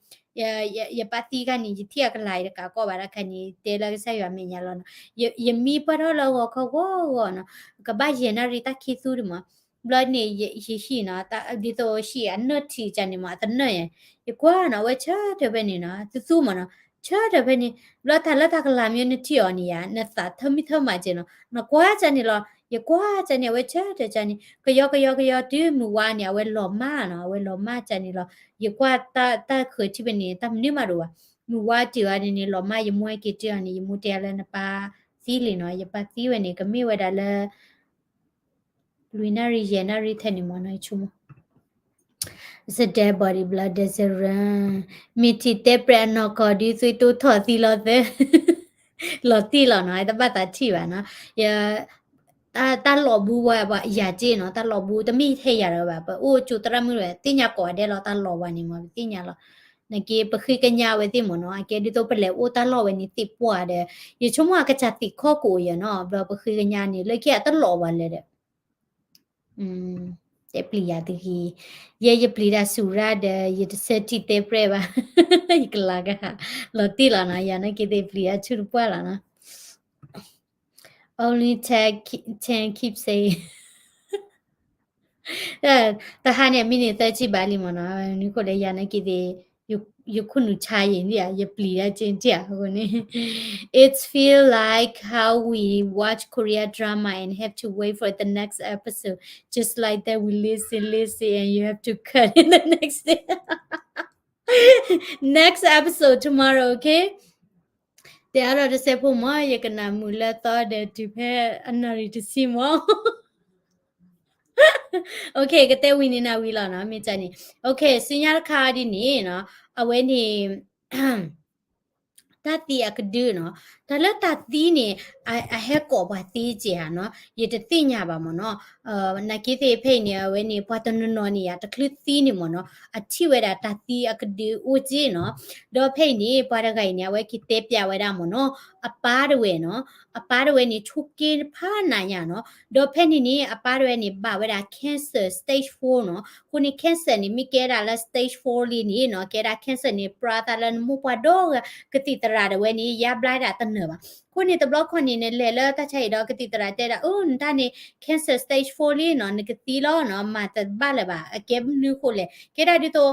ယပၢ်သံခါန့ၣ် ယထံၣ်အကလၤအံၤတကးကီၢ်ဘၣ်တခါန့ၣ် တဲလၢကစၢ်ယွၤမဲာ်ညါလီၤနီၤ. ယမံပၢၢ်ထီၣ်လၢဂီၤခီဂီၤဂီၤနီၤ ကဘၣ်ယဲၢ်နၣ်ရံၣ်တၢ်ခံသူဒံးမး ဘျီန့ၣ် ယဟံၣ်နီၤ ဒ်သိးဟံၣ်အနၢၣ်ထံးကန့ၣ်မး အတနၢၣ်ယဲၢ် ယကွၢ်နီၤ အဝဲဆၢထၢၣ်ဖဲန့ၣ်နီၤ သူသူမးနီၤ ဆၢထၢၣ်ဖဲန့ၣ် ဘျီတၢ်လၢတၢ်ကလၤမ့ၢ်နထံၣ်အီၤန့ၣ်ယါ နသးထၢမံထၢမးက့နီၤ နကွၢ်ကန့ၣ်လီၤ ယကွၢ်ကန့ၣ် အဝဲဆၢထၢၣ်ကန့ၣ် ကယီကယီကယီတုၤမုၢ်ဝါန့ၣ် အဝဲလီၤမၢ်နီၤ အဝဲလီၤမၢ်ကန့ၣ်လီၤ ယကွၢ်တၢ်ဃၢၤထံဖဲန့ၣ် တၢ်မနုၤမးဒိၣ်ဘၣ် မုၢ်ဝါတုၤအီၤန့ၣ်န့ၣ် လီၤမၢ် ယမိၢ်ဟဲက့ၤတုၤအီၤန့ၣ် ယမိၢ်တဲလၢနပၢ်သံလံနီၤ ယပၢ်သံဝဲန့ၣ် ကမ့ၢ်ဝဲဒၣ်လၢ လွံၢ်နၣ်ရံၣ်ယဲၢ်နၣ်ရံၣ်ထဲန့ၣ်မ့ၢ်နီၤ ယဆိကမိၣ် It's a dead body, blood doesn't run. မ့ၢ်ထံၣ်တဲပျဲၢ်အနီၢ်ကီၢ်ဒုး သွံၣ်တိထီၣ်သံလီၤသၢ လီၤတံၢ်လီၤနီၤ တဘၣ်သးထံၣ်ဘၣ်နီၤ ယ တၢ်လီၤဘူဝဲပှၤယၤက့နီၤ တၢ်လီၤဘူ တမ့ၢ်ထဲယၤဒီးဘၣ် ပအိၣ်ကၠိသရၣ်မုၣ်ဝဲ သ့ၣ်ညါကိးဂၤဒဲးလီၤ တၢ်လီၤဝဲန့ၣ်မ့ၢ် ပသ့ၣ်ညါလီၤ နက့ပဃ့ကညးဝဲသ့ၣ်မ့ၢ်နီၤ, အကဲဒ်သိးပလဲၤအိၣ်တၢ်လီၢ်ဝဲန့ၣ်သ့ၣ်ပှၢ်ဒီး ယဆိကမိၣ်အကစၢ်သ့ၣ်ခီၣ်ကိးယၤနီၤ, ဘျီပဃ့ကညးန့ၣ် လၢခံအတလီၤဘၣ်လဲၣ်ဒီး တဲပျံၤယၤတဂ့ၤ, ယဲယပျံၤတၢ်စူၤရၣ်ဒီး ယတဆၢထံၣ်တဲပြဲၣ်ဘၣ်, ယကလၤကဟး လီၤတံၢ်လီၤနီၤ, ယၤနာ်က့သ့ၣ်ပျံၤတၢ်ဆူၣ်တပှၢ်လီၤနီၤ. Only ten, ten keep saying တဟါန့ၣ် အမံးနံးသၢဆံဘၣ်လံမ့ၢ်နီၤ, နုၤခိၣ်ဒီးယၤနာ်က့သ့ၣ် ယခိၣ်နူာ်ဆါယံၤဒံးဧါ, ယပျံၤဒၣ်က့ဒံးဧါအဃိန့ၣ် It's feel like how we watch Korea drama and have to wait for the next episode, just like that we listen, listen, and you have to cut in the next day. Next episode tomorrow, okay? တဲအါထီၣ်တစဲးဖိမ့ၢ် ယကနၣ်မုာ်လၢသီဒီးတုၤဖဲအနၣ်ရံၣ်တဆံမ့ၢ် Okay, ကတဲဝံၤန့ၣ်နၤဝံၤလီၤနီၤ, မ့ၢ်ကန့ၣ်. Okay, ဆူညါတခါဒ်န့ၣ်နီၤ, အဝဲန့ၣ် တၢ်သံအကဒုနီၤ, တၢ်လၢတၢ်သံန့ၣ် အဟဲကိးပှၤသ့က့ဧါနီၤ, ယတသ့ၣ်ညါဘၣ်မ့ၢ်နီၤ. နာ်က့သ့ၣ်ဖဲအံၤန့ၣ် အဝဲန့ၣ် ပှၤတနီၤနီၤန့ၣ်ယါ တချုးသံန့ၣ်မ့ၢ်နီၤ, အထံၣ်ဝဲဒၣ်တၢ်သံအကဒုအိၣ်က့နီၤ. ဒီးဖဲအံၤန့ၣ် ပှၤတဂၤအံၤန့ၣ် အဝဲက့ၤတဲပျးဝဲဒၣ်မ့ၢ်နီၤ, အပၢ်တဝဲနီၤ, အပၢ်တဝဲန့ၣ် ဆိးက့ဖးနးညါနီၤ. ဒီးဖဲန့ၣ်န့ၣ် အပၢ်တဝဲန့ၣ် ဘၣ်ဝဲဒၣ် cancer stage four နီၤ. အဃိန့ၣ် cancer န့ၣ် မ့ၢ်ကဲဒၣ်လၢ stage four လံန့ၣ်နီၤ, ကဲဒၣ် cancer န့ၣ် ပြါသးလၢနမိၢ်ပှၢ်ဒီဂၤ, ကသံၣ်သရၣ်တဝဲန့ၣ် ယါဘျါဒၣ်တနၢၤဘၣ်. အဃိန့ၣ် တဘျီခီန့ၣ် နလဲၤလၢတၢ်ဆါအံၤဒီးကသံၣ်သရၣ်တဲဒၣ် အၢ နတၢ်န့ၣ် cancer stage four လံနီၤ, နကသံလီၤနီၤ, မၤတဘၣ်လၢၤဘၣ်. အကဲမနုၤဃိလဲၣ်, ကဲဒၣ်ဒ်သိး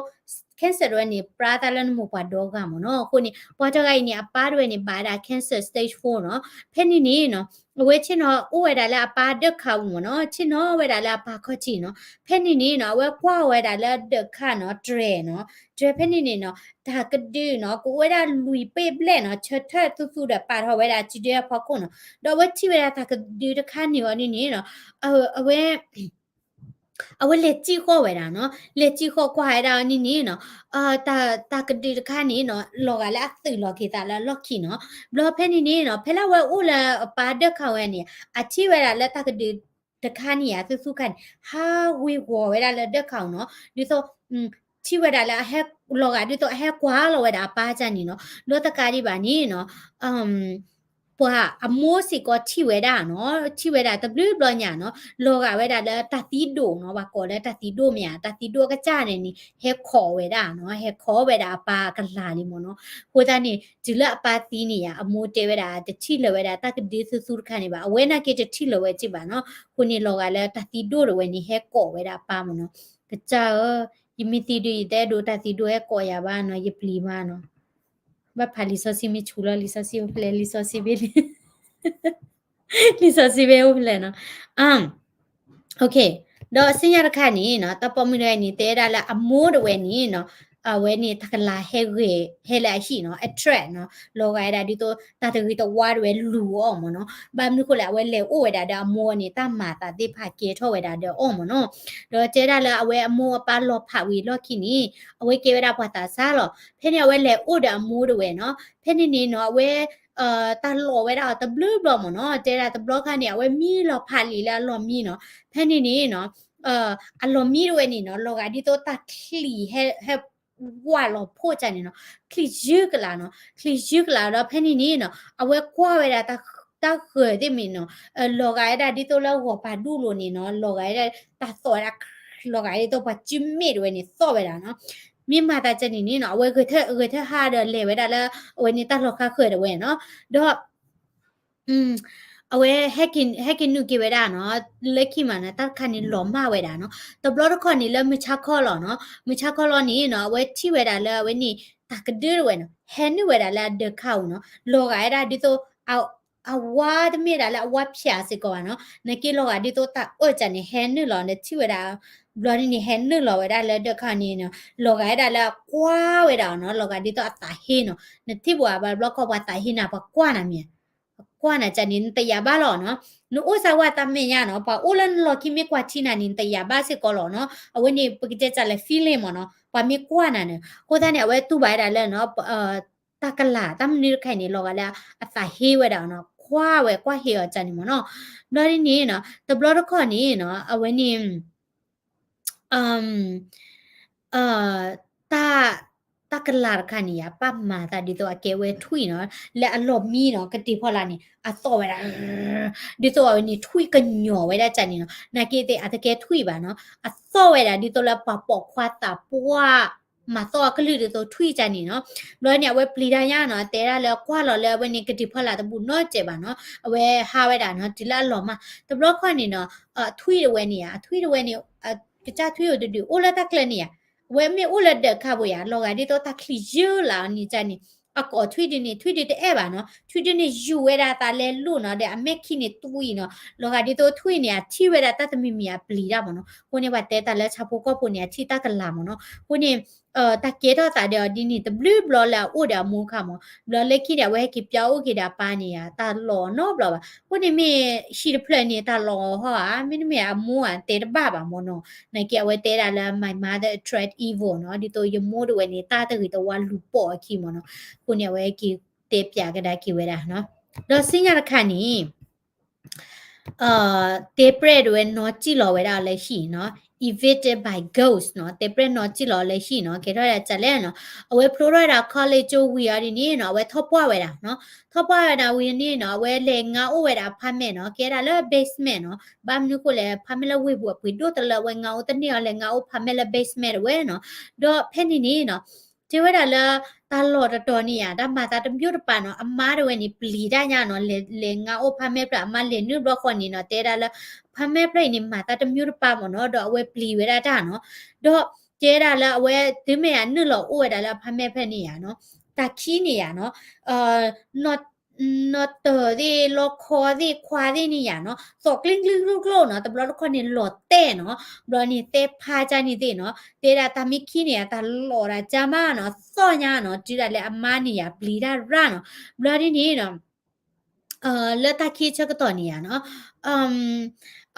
cancer တဝဲန့ၣ် ပြါသးလၢနမိၢ်ပှၢ်ဒီဂၤမ့ၢ်နီၤ. အဃိန့ၣ် ပှၤတဂၤအံၤန့ၣ် အပၢ်တဝဲန့ၣ် ဘၣ်ဝဲဒၣ် cancer stage four နီၤ. ဖဲန့ၣ်န့ၣ်နီၤ, အဝဲဆ့ၣ်နီၤအိၣ်ဝဲဒၣ်လၢအပၢ်ဒၢးခးပူၤမ့ၢ်နီၤ, ဆ့ၣ်နီၤဝဲဒၣ်လၢအပၢ်ခီၣ်ထံးနီၤ. ဖဲန့ၣ်န့ၣ်နီၤ အဝဲကွၢ်ဝဲဒၣ်လၢဒၢးခးနီၤ, တြဲၤနီၤ, တြဲၤဖဲန့ၣ်န့ၣ်နီၤ, တၢ်ကဒုနီၤ ကအိၣ်ဝဲဒၣ်လွံၢ်ပ့ၣ်ဘျဲၣ်နီၤ, ဆၢထၢၣ်သူသူဒီးပာ်ထီၣ်ဝဲဒၣ်စုဒၢအဖီခိၣ်နီၤ. ဒီးအဝဲထံၣ်ဝဲဒၣ်တၢ်ကဒုတခါန့ၣ်အီၤန့ၣ်န့ၣ်နီၤ, အဝဲ အဝဲလဲၤစံၣ်ဃီၣ်ဝဲဒၣ်နီၤ, လဲၤစံၣ်ဃီၣ်ကွၢ်ဝဲဒၣ်အီၤန့ၣ်န့ၣ်နီၤ, တၢ်ကဒုတခါန့ၣ်နီၤ လီၤဂာ်လၢအသုးလီၤက့ၤသးလၢအလီၢ်ခံနီၤ. ဘျီဖဲန့ၣ်န့ၣ်နီၤ ဖဲလၢအဝဲအိၣ်လၢအပၢ်ဒၢးခးဝဲန့ၣ် အထံၣ်ဝဲဒၣ်လၢတၢ်ကဒုတခါန့ၣ် အသူသူခါန့ၣ် ဟးဝ့ၤဝီၤဝဲဒၣ်လၢဒၢးခးအီၤနီၤ, ဒ်သိး ထံၣ်ဝဲဒၣ်လၢအဟဲ လီၤဂာ်ဒ်သိးအဟဲကွၢ်လီၤဝဲဒၣ်အပၢ်ကန့ၣ်နီၤ. ဒီးတကးဒံးဘၣ်န့ၣ်နီၤ ပှၤအမိၢ်စ့ၢ်ကီးထံၣ်ဝဲဒၣ်နီၤ, ထံၣ်ဝဲဒၣ်တဘျုးဘျီညါနီၤ, လီၤဂာ်ဝဲဒၣ်လၢတၢ်သံဒိၣ်နီၤ, ပှၤကိးလၢတၢ်သံဒိၣ်မ့ၢ်ဧါ, တၢ်သံဒိၣ်အကစၢ်န့ၣ်န့ၣ် ဟဲခိးဝဲဒၣ်နီၤ, ဟဲခိးဝဲဒၣ်အပၢ်အကလၤလံမ့ၢ်နီၤ. အဃိသတးန့ၣ် တုၤလၢအပၢ်သံန့ၣ်ယါ အမိၢ်တဲဝဲဒၣ် တထံၣ်လၢၤဝဲဒၣ်တၢ်ကဒုသူသူတခါန့ၣ်ဘၣ်, အဝဲနာ်က့တထံၣ်လၢၤဝဲက့ဘၣ်နီၤ. အဃိန့ၣ် လီၤဂာ်လၢတၢ်သံဒိၣ်တဝဲန့ၣ် ဟဲကိးဝဲဒၣ်အပၢ်မ့ၢ်နီၤ. ကစၢ်ဧၢ, ယမ့ၢ်သံဒုး ယတအဲၣ်ဒိးတၢ်သံဒိၣ်ဟဲကိးယၤဘၣ်နီၤ, ယပျံၤမးနီၤ. ဘၣ်ဖးလံာ်စီဆှံမ့ၢ်ဆူၣ်လီၤ, လံာ်စီဆှံအိၣ်ဖဲလဲၣ်, လံာ်စီဆှံဘ့ၣ် လံာ်စီဆှံဘ့ၣ်အိၣ်ဖဲလဲၣ်နီၤ. Okay, ဒီးဆူညါတခါန့ၣ်နီၤ တၢ်ပိာ်မုၣ်တဂၤန့ၣ် တဲဒၣ်လၢအမိၢ်တဝဲန့ၣ်နီၤ, အဝဲန့ၣ် တကလၤဟဲဂဲၤ ဟဲလၢအဟံၣ်နီၤ, attract နီၤ, လီၤဂာ်ဝဲဒၣ်ဒ်သိး တၢ်တဂ့ၤတဝါတဝဲလူၤအီၤမ့ၢ်နီၤ. ဘၣ်မနုၤဃိလဲၣ် အဝဲလဲၤအိၣ်ဝဲဒၣ်ဒီးအမိၢ်န့ၣ် တၢ်မၤသးသ့ၣ်တဖၣ်ကဲထီၣ်ဝဲဒၣ်ဒီးအီၤမ့ၢ်နီၤ. ဒီးတဲဒၣ်လၢအဝဲအမိၢ်အပၢ်လီၤဖးဝံၤအလီၢ်ခံန့ၣ် အဝဲကဲဝဲဒၣ်ပှၤသးစၢ်လီၤ. ဖဲန့ၣ်အဝဲလဲၤအိၣ်ဒီးအမိၢ်တဝဲနီၤ. ဖဲန့ၣ်န့ၣ်နီၤ အဝဲ တၢ်လီၤဝဲဒၣ်အီၤတဘျုးဘျီမ့ၢ်နီၤ, တဲဒၣ်တဘျီခါန့ၣ် အဝဲမံလီၤဖးလံာ်လၢအလီၢ်မံနီၤ. ဖဲန့ၣ်န့ၣ်နီၤ အလီၢ်မံတဝဲန့ၣ်နီၤ လီၤဂာ်ဒ်သိးတၢ်ချံၣ်ဟဲ ဟဲဝးလီၤဖှိၣ်ကန့ၣ်နီၤ, ချံၣ်ယုၢ်ကလးနီၤ, ချံၣ်ယုၢ်ကလးဒီး ဖဲန့ၣ်န့ၣ်နီၤ အဝဲကွၢ်ဝဲဒၣ် တၢ်ဂၢၢ်သ့ၣ်မ့ၢ်နီၤ လီၤဂာ်ဝဲဒၣ်ဒ်သိးလၢဂီၤပၤဒူၣ်လိၤန့ၣ်နီၤ, လီၤဂာ်ဝဲဒၣ်တၢ်သီၣ်ဝဲဒၣ် လီၤဂာ်ဒ်သိးပှၤစုမ့ၣ်တဝဲန့ၣ်သီၣ်ဝဲဒၣ်နီၤ. မ့ၢ်မၤသးကန့ၣ်န့ၣ်နီၤ အဝဲဂဲၤထၢၣ်ဟးဒီးလဲၤဝဲဒၣ်လၢ အဝဲန့ၣ်တၢ်လီၤခါဃၢၤတဝဲနီၤ. ဒီး အဝဲ ဟဲက့ၤနုာ်က့ၤဝဲဒၣ်နီၤ, လၢခံမးနီၤ တၢ်တခါန့ၣ်လီၤမၢ်ဝဲဒၣ်နီၤ. တဘျီတခီၣ်န့ၣ်လၢမုၢ်ဆါခီလီၤနီၤ, မုၢ်ဆါခီလီၤန့ၣ်နီၤ အဝဲထံၣ်ဝဲဒၣ်လၢအဝဲန့ၣ် တၢ်ကဒုတဝဲနီၤ ဟဲနုာ်ဝဲဒၣ်လၢအဒၢးခါအူၤနီၤ, လီၤဂာ်ဝဲဒၣ်ဒ်သိး အဝါတမ့ၢ်ဒၣ်လၢအဝါဖၠးစ့ၢ်ကီးဘၣ်နီၤ, နက့လီၤဂာ်ဒ်သိးတၢ်အၢၣ်ကန့ၣ် ဟဲနုာ်လီၤ နထံၣ်ဝဲဒၣ် ဘျီန့ၣ်န့ၣ် ဟဲနုာ်လီၤဝဲဒၣ်လၢဒၢးခါန့ၣ်နီၤ, လီၤဂာ်ဝဲဒၣ်လၢအကွၢ်ဝဲဒၣ်နီၤ, လီၤဂာ်ဒ်သိးအသးဟ့နီၤ, နထံၣ်ဘၣ်ဘၣ်တဘျီခီၣ်ပှၤသးဟ့နၤ ပှၤကွၢ်နၤမ့ၢ် ကွၢ်နၤကန့ၣ် နတယာ်ဘၣ်လီၤနီၤ. နအိၣ်စၢ်ဝဲတၢ်မဲာ်ညါနီၤ, ပှၤအိၣ်လၢနလီၢ်ခံမ့ၢ်ကွၢ်ထံနၤန့ၣ် နတယာ်ဘၣ်စ့ၢ်ကီးလီၤနီၤ. အဝဲန့ၣ် ပကတဲစၢ်လၢ feeling မ့ၢ်နီၤ, ပှၤမ့ၢ်ကွၢ်နၤန့ၣ်. အဃိသတးန့ၣ် အဝဲတူၢ်ဘၣ်ဝဲဒၣ်လၢနီၤ, တၢ်ကလၤ တၢ်မနုၤတခါအံၤန့ၣ် လီၤဂာ်လၢအသးဟ့ဝဲဒၣ်နီၤ, ကွၢ်ဝဲကွၢ်ဟ့အီၤကန့ၣ်မ့ၢ်နီၤ. ဘျီဒ်န့ၣ်နီၤ, တဘျီတခီၣ်န့ၣ်နီၤ, အဝဲန့ၣ် တၢ် တၢ်ကလၤတခါန့ၣ်ယါ ပၢ်မၤသးဒ်သိးအကဲဝဲထွံၣ်နီၤ, လၢအလီၢ်မံနီၤ ကတ့ၤဖီလာ်န့ၣ် အသီၣ်ဝဲဒၣ် ဒ်သိးအဝဲန့ၣ်ထွံၣ်ကညီၤဝဲဒၣ်ကန့ၣ်နီၤ, နာ်က့သ့ၣ်အတကဲထွံၣ်ဘၣ်နီၤ, အသီၣ်ဝဲဒၣ်ဒ်သိးလၢပှၤပိာ်ခွါသးပှၢ် မၤသီၣ်အကလုၢ်ဒ်သိးထွံၣ်ကန့ၣ်နီၤ. ဘျီန့ၣ် အဝဲပျံၤတၢ်ညါနီၤ, တဲဒၣ်လၢကွၢ်လီၤလၢအဝဲန့ၣ်ကတ့ၤဖီလာ်တဘူၣ်နီတစဲးဘၣ်နီၤ, အဝဲဟးဝဲဒၣ်နီၤ တုၤလၢအလီၤမၢ်, တဘျီခီန့ၣ်နီၤ အထွံၣ်တဝဲန့ၣ်ဧါ, အထွံၣ်တဝဲန့ၣ် ကစၢ်ထွံၣ်အိၣ်တဒုး အိၣ်လၢတၢ်ကျၢၢ်န့ၣ်ဧါ, အဝဲမ့ၢ်အိၣ်လၢဒၢးခါပူၤယါ လီၤဂာ်ဒ်သိးတၢ်ချံယုၢ်လၢအီၤန့ၣ်ကန့ၣ်, အကိးထွံၣ်ဒုန့ၣ် ထွံၣ်ဒုတအဲၣ်ဘၣ်နီၤ, ထွံၣ်ဒုန့ၣ်ယူၤဝဲဒၣ်သးလဲလိာ်နီၤ, ဒီးအမဲာ်ခံန့ၣ်တွံၢ်နီၤ, လီၤဂာ်ဒ်သိးထွံၣ်န့ၣ် အထံၣ်ဝဲဒၣ်တၢ်တမံၤမံၤအပျံၤတၢ်မ့ၢ်နီၤ, အဃိန့ၣ် ပှၤတဲတၢ်လၢဆၣ်ဖိကီၢ်ဖိန့ၣ် အထံၣ်တၢ်ကလၤမ့ၢ်နီၤ, အဃိန့ၣ် တၢ်ကဲထီၣ်သးဒီးအီၤဒ်န့ၣ် တဘျုးဘျီလၢအအိၣ်ဒီးအမိၢ်အခါမ့ၢ်, ဘျီလၢခံန့ၣ် အဝဲဟဲက့ၤပျၢ်အိၣ်က့ၤဒီးအပၢ်န့ၣ်ဧါ တၢ်လီၤနီတဘျီဘၣ်, အဃိန့ၣ်မ့ၢ်ဟံၣ်တဖျၢၣ်န့ၣ် တၢ်လီၤဟီဧါ, မ့တမ့ၢ်အမိၢ်ဧါ တဲတဘၣ်ဘၣ်မ့ၢ်နီၤ, နာ်က့အဝဲတဲဒၣ်လၢ my mother attract evil နီၤ, ဒ်သိးယမိၢ်တဝဲန့ၣ် တၢ်တဂ့ၤတဝါလူၤပိာ်အခံမ့ၢ်နီၤ, အဃိန့ၣ် အဝဲက့ၤတဲပၠးကဒါက့ၤဝဲဒၣ်နီၤ, ဒီးဆူညါတခါန့ၣ် တဲပြဲၣ်တဝဲနီၢ်စံၣ်လီၤဝဲဒၣ်လၢဟံၣ်နီၤ, evicted by ghost နီၤ, တဲပြဲၣ်နီၢ်စံၣ်လီၤလၢဟံၣ်နီၤ, ကဲထီၣ်ဒၣ်ကလဲၣ်နီၤ, အဝဲဖျိထီၣ်ဝဲဒၣ် college ကၠိဝံၤအီၤဒ်န့ၣ်နီၤ, အဝဲထီၣ်ပှၢ်ဝဲဒၣ်နီၤ, ထီၣ်ပှၢ်ဝဲဒၣ်ဝံၤန့ၣ်နီၤ, အဝဲလဲၤငါအိၣ်ဝဲဒၣ် apartment နီၤ, ကဲဒၣ်လၢ basement နီၤ, ဘၣ်မနုၤဃိလဲၣ် apartment လၢဝ့ၢ်ပူၤအပှ့ၤဒိၣ်တလၢ အဝဲငါအိၣ်တန့ၢ်အီၤ လဲၤငါအိၣ် apartment လၢ basement တဝဲနီၤ, ဒီးဖဲန့ၣ်န့ၣ်နီၤ တဲဝဲဒၣ်လၢ တၢ်လီၢ်တတီၤန့ၣ်ဧါ တၢ်မၤသးတမျိုးတပါနီၤ, အမါတဝဲန့ၣ် ပျံၤတၢ်ညါနီၤ, လဲၤ လဲၤငါအိၣ် apartment ဖျၢၣ် အမါလဲၤနုာ်ဘျီဃီန့ၣ်နီၤ, တဲဒၣ်လၢ apartment ဖျၢၣ်အံၤန့ၣ် မၤသးတမျိုးတပါမ့ၢ်နီၤ, ဒီးအဝဲပျံၤဝဲဒၣ်တၢ်နီၤ, ဒီးတဲဒၣ်လၢအဝဲတုၤမ့ၢ်ယါနုာ်လီၤအိၣ်ဝဲဒၣ်လၢ apartment ဖျၢၣ်န့ၣ်ဧါနီၤ, တၢ်ခံန့ၣ်ဧါနီၤ နီၢ်တၢၤသ့ၣ် လီခီသ့ၣ် ခွါသ့ၣ်န့ၣ်ယါနီၤ, သီၣ်ကျ့ကျ့ကျိကျိနီၤ, တဘျီတခီၣ်န့ၣ်လီၤတဲာ်နီၤ, ဘျီန့ၣ်သဲဖါကၢ်န့ၣ်သ့ၣ်နီၤ, တဲဒၣ်တၢ်မ့ၢ်ခံန့ၣ် တၢ်လီၤဒၣ်ကၢ်မးနီၤ, သီၣ်ညါနီၤ, တုၤဒၣ်လဲာ်အမါန့ၣ်ယါပျံၤတၢ်ရၣ်နီၤ, ဘျီဒ်န့ၣ်နီၤ လၢတၢ်ခံဆၢကတီၢ်န့ၣ်ယါနီၤ,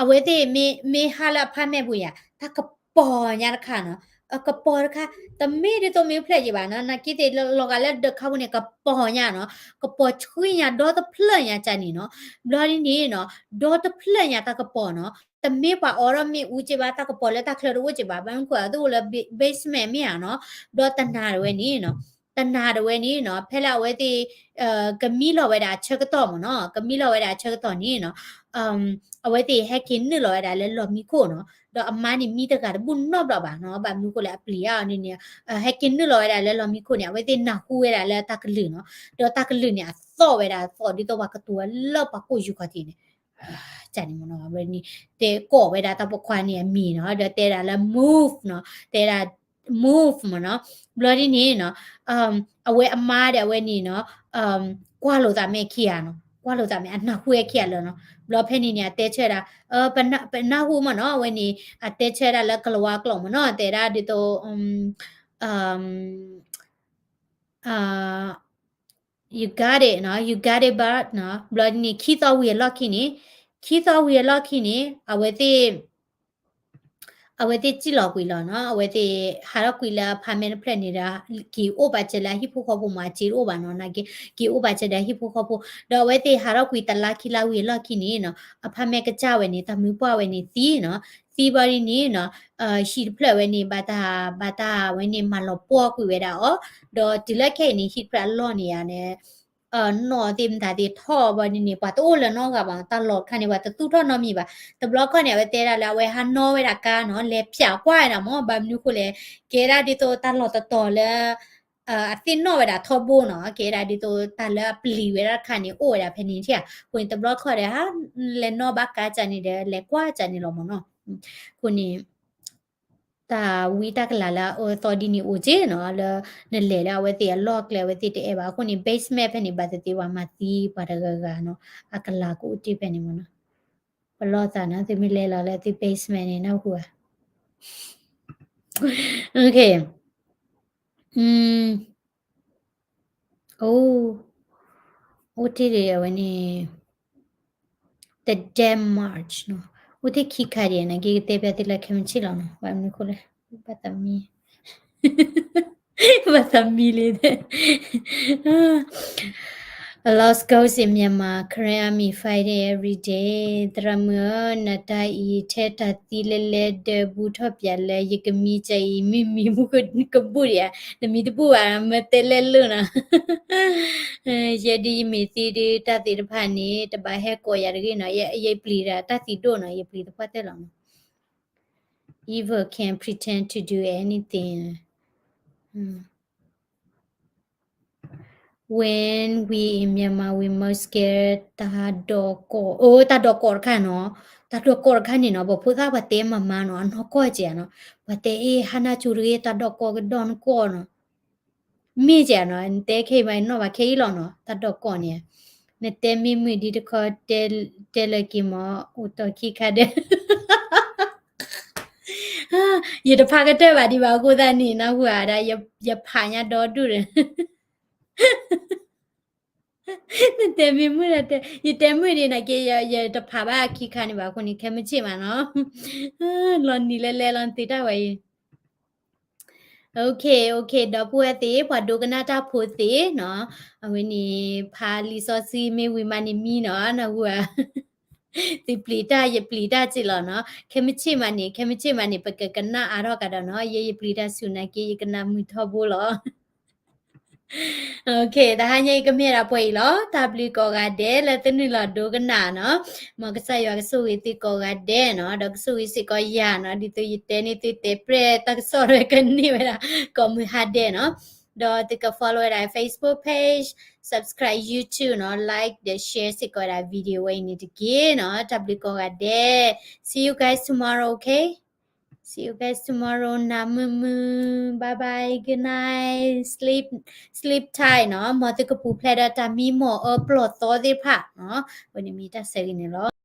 အဝဲသ့ၣ်မ့ၢ် မ့ၢ်ဟးလၢ apartment ပူၤယါ တၢ်ကပီၤညါတခါနီၤ, ကပီၤတခါ တမ့ၢ်ဒ်သိးမ့ၢ်ဖျၢၣ်ယံၤဘၣ်နီၤ, နာ်က့သ့ၣ်လီၤဂာ်လၢဒၢးခါပူၤန့ၣ် ကပီၤညါနီၤ, ကပီၤဆှံညါ ဒီတဖျၢၣ်ညါကန့ၣ်နီၤ, ဘျီဒ်န့ၣ်နီၤ, ဒီတဖျၢၣ်ညါတၢ်ကပီၤနီၤ, တမ့ၢ်ပှၤအီထီၣ်မ့ၣ်အူက့ဘၣ် တၢ်ကပီၤလၢတၢ်ချၢတအိၣ်က့ဘၣ်, ဘၣ်မနုၤဃိအသိးလၢ basement မ့ၢ်ဧါနီၤ, ဘျီတနၤတဝဲန့ၣ်နီၤ တနၤတဝဲန့ၣ်နီၤ ဖဲလၢအဝဲသ့ၣ် ကမံလီၤဝဲဒၣ်အဆၢကတီၢ်မ့ၢ်နီၤ, ကမံလီၤဝဲဒၣ်အဆၢကတီၢ်န့ၣ်နီၤ အဝဲသ့ၣ်ဟဲက့ၤနုာ်လီၤဝဲဒၣ်လၢလီၢ်မံခိၣ်နီၤ, ဒီးအမါန့ၣ်မံတဂၤတဘူၣ်နီတဘျီဘၣ်နီၤ, ဘၣ်မနုၤဃိလၢအပျံၤအါအီၤန့ၣ်န့ၣ် ဟဲက့ၤနုာ်လီၤဝဲဒၣ်လၢလီၢ်မံခိၣ်န့ၣ် အဝဲသ့ၣ်နၢ်ဟူဝဲဒၣ်လၢတၢ်ကလုၢ်နီၤ, ဒီးတၢ်ကလုၢ်န့ၣ် အသီၣ်ဝဲဒၣ်အသီၣ်ဒ်သိးပှၤကတိၤဝဲလၢပှၤကိးယူၢ်ခီၣ်ထံးန့ၣ် န့ၣ် တဲကိးဝဲဒၣ်တၢ်ပိာ်ခွါန့ၣ်အမံၤနီၤ, ဒီးတဲဒၣ်လၢ move နီၤ, တဲဒၣ် move မ့ၢ်နီၤ, ဘျီဒ်န့ၣ်နီၤ အဝဲအမါဒီးအဝဲန့ၣ်နီၤ ကွၢ်လိာ်သးမ့ၢ်ခံဂၤနီၤ, ကွၢ်လိာ်သးမ့ၢ်အနၢ်ဟူဝဲခံဂၤလၢာ်နီၤ, ဘျီဖဲန့ၣ်န့ၣ် အတဲဆၢဒၣ် ပနၢ်ဟူမ့ၢ်နီၤ, အဝဲန့ၣ် အတဲဆၢဒၣ်လၢကလၤဝါကျိာ်မ့ၢ်နီၤ, တဲဒၣ်ဒ်သိး you got it နီၤ, you got it but နီၤ, ဘျီဒ်န့ၣ် ခံသီဝံၤအလီၢ်ခံန့ၣ်, ခံသီဝံၤအလီၢ်ခံန့ၣ် အဝဲသ့ၣ် အဝဲသ့ၣ်စံၣ်လီၤကွံာ်လီၤနီၤ, အဝဲသ့ၣ်ဟးထီၣ်ကွံာ်လၢ apartment တဖျၢၣ်န့ၣ်ဒီး က့ၤအိၣ်ပာ်စၢၤလၢအဟံၣ်ဖိဃီဖိမ့ၢ် အစ့တအိၣ်ဘၣ်နီၤ, နာ်က့ က့ၤအိၣ်ပာ်စၢၤဒီးအဟံၣ်ဖိဃီဖိ, ဒီးအဝဲသ့ၣ်ဟးထီၣ်ကွံာ်တလါခံလါဝံၤအလီၢ်ခံန့ၣ်နီၤ, apartment ကစၢ်ဝဲန့ၣ် တၢ်မုၢ်ပှၢ်ဝဲန့ၣ်သံနီၤ, သံဘျီဒ်န့ၣ်နီၤ, ဟံၣ်တဖျၢၣ်ဝဲန့ၣ် ဘၣ်တၢ် ဘၣ်တၢ်ဝဲန့ၣ် မၤလီၤပှီၢ်ကွံာ်ဝဲဒၣ်အီၤ, ဒီးတုၤလၢခဲအံၤန့ၣ် ဟံၣ်တဖျၢၣ်အလီၢ်န့ၣ်ယါန့ၣ် နီၢ်သ့ၣ်မတၤသ့ၣ်ထီၣ်ဘၣ်ဒ်န့ၣ် ပှၤတအိၣ်လၢၤနီတဂၤဘၣ်, တၢ်လီၢ်တခါန့ၣ် ပှၤတသူၣ်ထီၣ်နီတမံၤဘၣ်, တဘျီခီန့ၣ် အဝဲတဲဒၣ်လၢအဝဲဟးနီၣ်ဝဲဒၣ်ကါနီၤ, လဲၤပၠးကွၢ်ဝဲဒၣ်မ့ၢ် ဘၣ်မနုၤဃိလဲၣ်, ကဲဒၣ်ဒ်သိးတၢ်လီၢ်တတီၤလၢ အသ့ၣ်နီၣ်ဝဲဒၣ်ထီဘိနီၤ, ကဲဒၣ်ဒ်သိးတၢ်လၢအပျံၤဝဲဒၣ်တခါန့ၣ် အိၣ်ဝဲဒၣ်ဖဲန့ၣ်ထံၣ်ဧါ, အဃိန့ၣ် တဘျီခီဒီး ဟးလဲၤနီၣ်ဘၣ်ကါကန့ၣ်ဒီး လဲၤကွၢ်ကန့ၣ်လီၤမ့ၢ်နီၤ, အဃိန့ၣ် တၢ်ဝံတၢ်ကလၤလၢအအၢသီဒ်န့ၣ်အိၣ်က့နီၤ, လၢနလဲၤလၢအဝဲသ့ၣ်အလီၢ်ကျဲ အဝဲသ့ၣ်တအဲၣ်ဘၣ်, အဃိန့ၣ် basement ဖဲန့ၣ် ဘၣ်သ့ၣ်သ့ၣ်ပှၤမၤသံပှၤတဂၤဂၤနီၤ, အကလၤကအိၣ်တ့ၢ်ဖဲန့ၣ်မ့ၢ်နီၤ, ပလီၢ်သးနီၤ, သုမ့ၢ်လဲၤလီၤလၢသု basement န့ၣ် နၢ်ဟူဧါ, okay, အိၣ်တ့ၢ်ဒံးအဝဲန့ၣ် the damn March နီၤ, အိၣ်တ့ၢ်ခံခါဒံး နာ်က့ကတဲဖျါသုလၢခဲမုၢ်ဆ့ၣ်လီၤနီၤ, ဘၣ်မနုၤဃိလဲၣ်, ဘၣ်သးမံ ဘၣ်သးမံလံ, အ A lost ghost in Myanmar, Karen Army fighting every day. သရၣ်မုၣ်ဧၢ, နတၢ်အံၤထဲတၢ်သံလဲလဲဒီး ဘူးထီၣ်ပၠးလၢယကမံကၢအံၤ မ့ၢ်မံမူကဘူးဒံးဧါ, နမံတဘူးဘၣ်, မ့ၢ်တဲလဲလိာ်နီၤ. ယဲဒ်ယမ့ၢ်သံဒ်တၢ်သ့ၣ်တဖၣ်န့ၣ် တဘၣ်ဟဲကိးယၤတဂ့ၤနီၤ, ယ ယပျံၤတၢ်သံဒိၣ်နီၤ, ယပျံၤသပှၢ်တၢၢ်လီၤနီၤ. Evil can pretend to do anything. When we in Myanmar, we most scared တၢ်ဒိးကိး, အိ တၢ်ဒိးကိးတခါနီၤ, တၢ်ဒိးကိးတခါန့ၣ်နီၤ, ပှၤဖိသၣ်ပှၤတဲမၤမၤနီၤ, အနီၢ်ကီၢ်ကဲနီၤ, ပှၤတဲအ့ၣ် ဟါနၢ်ကၠိတဂ့ၤ တၢ်ဒိးကိးကဒီးနကိးနီၤ. မ့ၢ်ကဲနီၤ, နတဲခဲအံၤမး နီၢ်ဘၣ်ခဲအံၤလီၤနီၤ, တၢ်ဒိးကိးန့ၣ်, နတဲမ့ၢ်မုာ်ဒ်တခီ တဲလၢက့ၤမး, အိၣ်တီၢ်ခံခါဒီး ယတဖးကတၢၢ်ဘၣ်ဒံးဘၣ်အဃိသတးန့ၣ် နၢ်ဟူဧါဒၣ်, ယဖးညါဒီဒူၣ်ဒီး နတဲမ့ၢ်မုာ်ဒီးတဲ, ယတဲမုာ်ဒံးန့ၣ်က့ၤ ယတဖးဘၣ်ခံခါန့ၣ်ဘၣ်အဃိန့ၣ် ခဲမုၢ်ဆ့ၣ်မးနီၤ, လီၤနံၤလဲလဲလီၤနသ့တၢ်ဝဲအံၤ. Okay, okay, ဒီပုၢ်ဝဲၢ်သ့ၣ်, ပှၤဒိကနၣ်တၢ်ဖိသ့ၣ်နီၤ, အဝဲန့ၣ် ဖးလံာ်စီဆှံမ့ၢ်ဝံၤမးန့ၣ်မံနီၤ, နၢ်ဟူဧါ. သုပျံၤတၢ် ယပျံၤတၢ်စ့ၢ်လီၤနီၤ, ခဲမုၢ်ဆ့ၣ်မးန့ၣ်, ခဲမုၢ်ဆ့ၣ်မးန့ၣ် ပကကနၣ်အါထီၣ်ကဒီးနီၤ, ယဲယပျံၤတၢ်ဆူၣ်နာ်က့ ယကနၣ်မုာ်ထီဘိလီၤ. Okay, တဟါညါအံၤကမ့ၢ်ဒၣ်ပှဲၤအံၤလီၤ, တၢ်ဘျုးကိးဂၤဒဲးလၢသုနုာ်လီၤဒိကနၣ်နီၤ, မ်ကစၢ်ယွၤကဆိၣ်ဂ့ၤသုကိးဂၤဒဲးနီၤ, ဒီးကဆိၣ်ဂ့ၤစ့ၢ်ကီးယၤနီၤ, ဒ်သိးယတဲန့ၢ်သုတဲပြဲၢ်တၢ်ကစီၣ်ရဲၣ်ကန့ၢ်ဝဲဒၣ် ကိးမုၢ်ဟါဒဲးနီၤ, ဒီးသုက follow ဝဲဒၣ် Facebook page, subscribe YouTube နီၤ, like ဒီး share စ့ၢ်ကီးဝဲဒၣ် video ဝဲအံၤန့ၣ်တက့ၢ်နီၤ, တၢ်ဘျုးကိးဂၤဒဲး, see you guys tomorrow, okay? See you guys tomorrow, နၢ်မုာ်မုာ်, bye bye, good night, sleep, sleep tight နီၤ, မ်သုကပူၤဖျဲးဒီးတၢ်မံမီၢ်အၢပျီၢ်သီသ့ၣ်တဖၣ်နီၤ, ဝဲန့ၣ်မ့ၢ်တၢ်ဆၢဂ့ၤန့ၣ်လီၤ.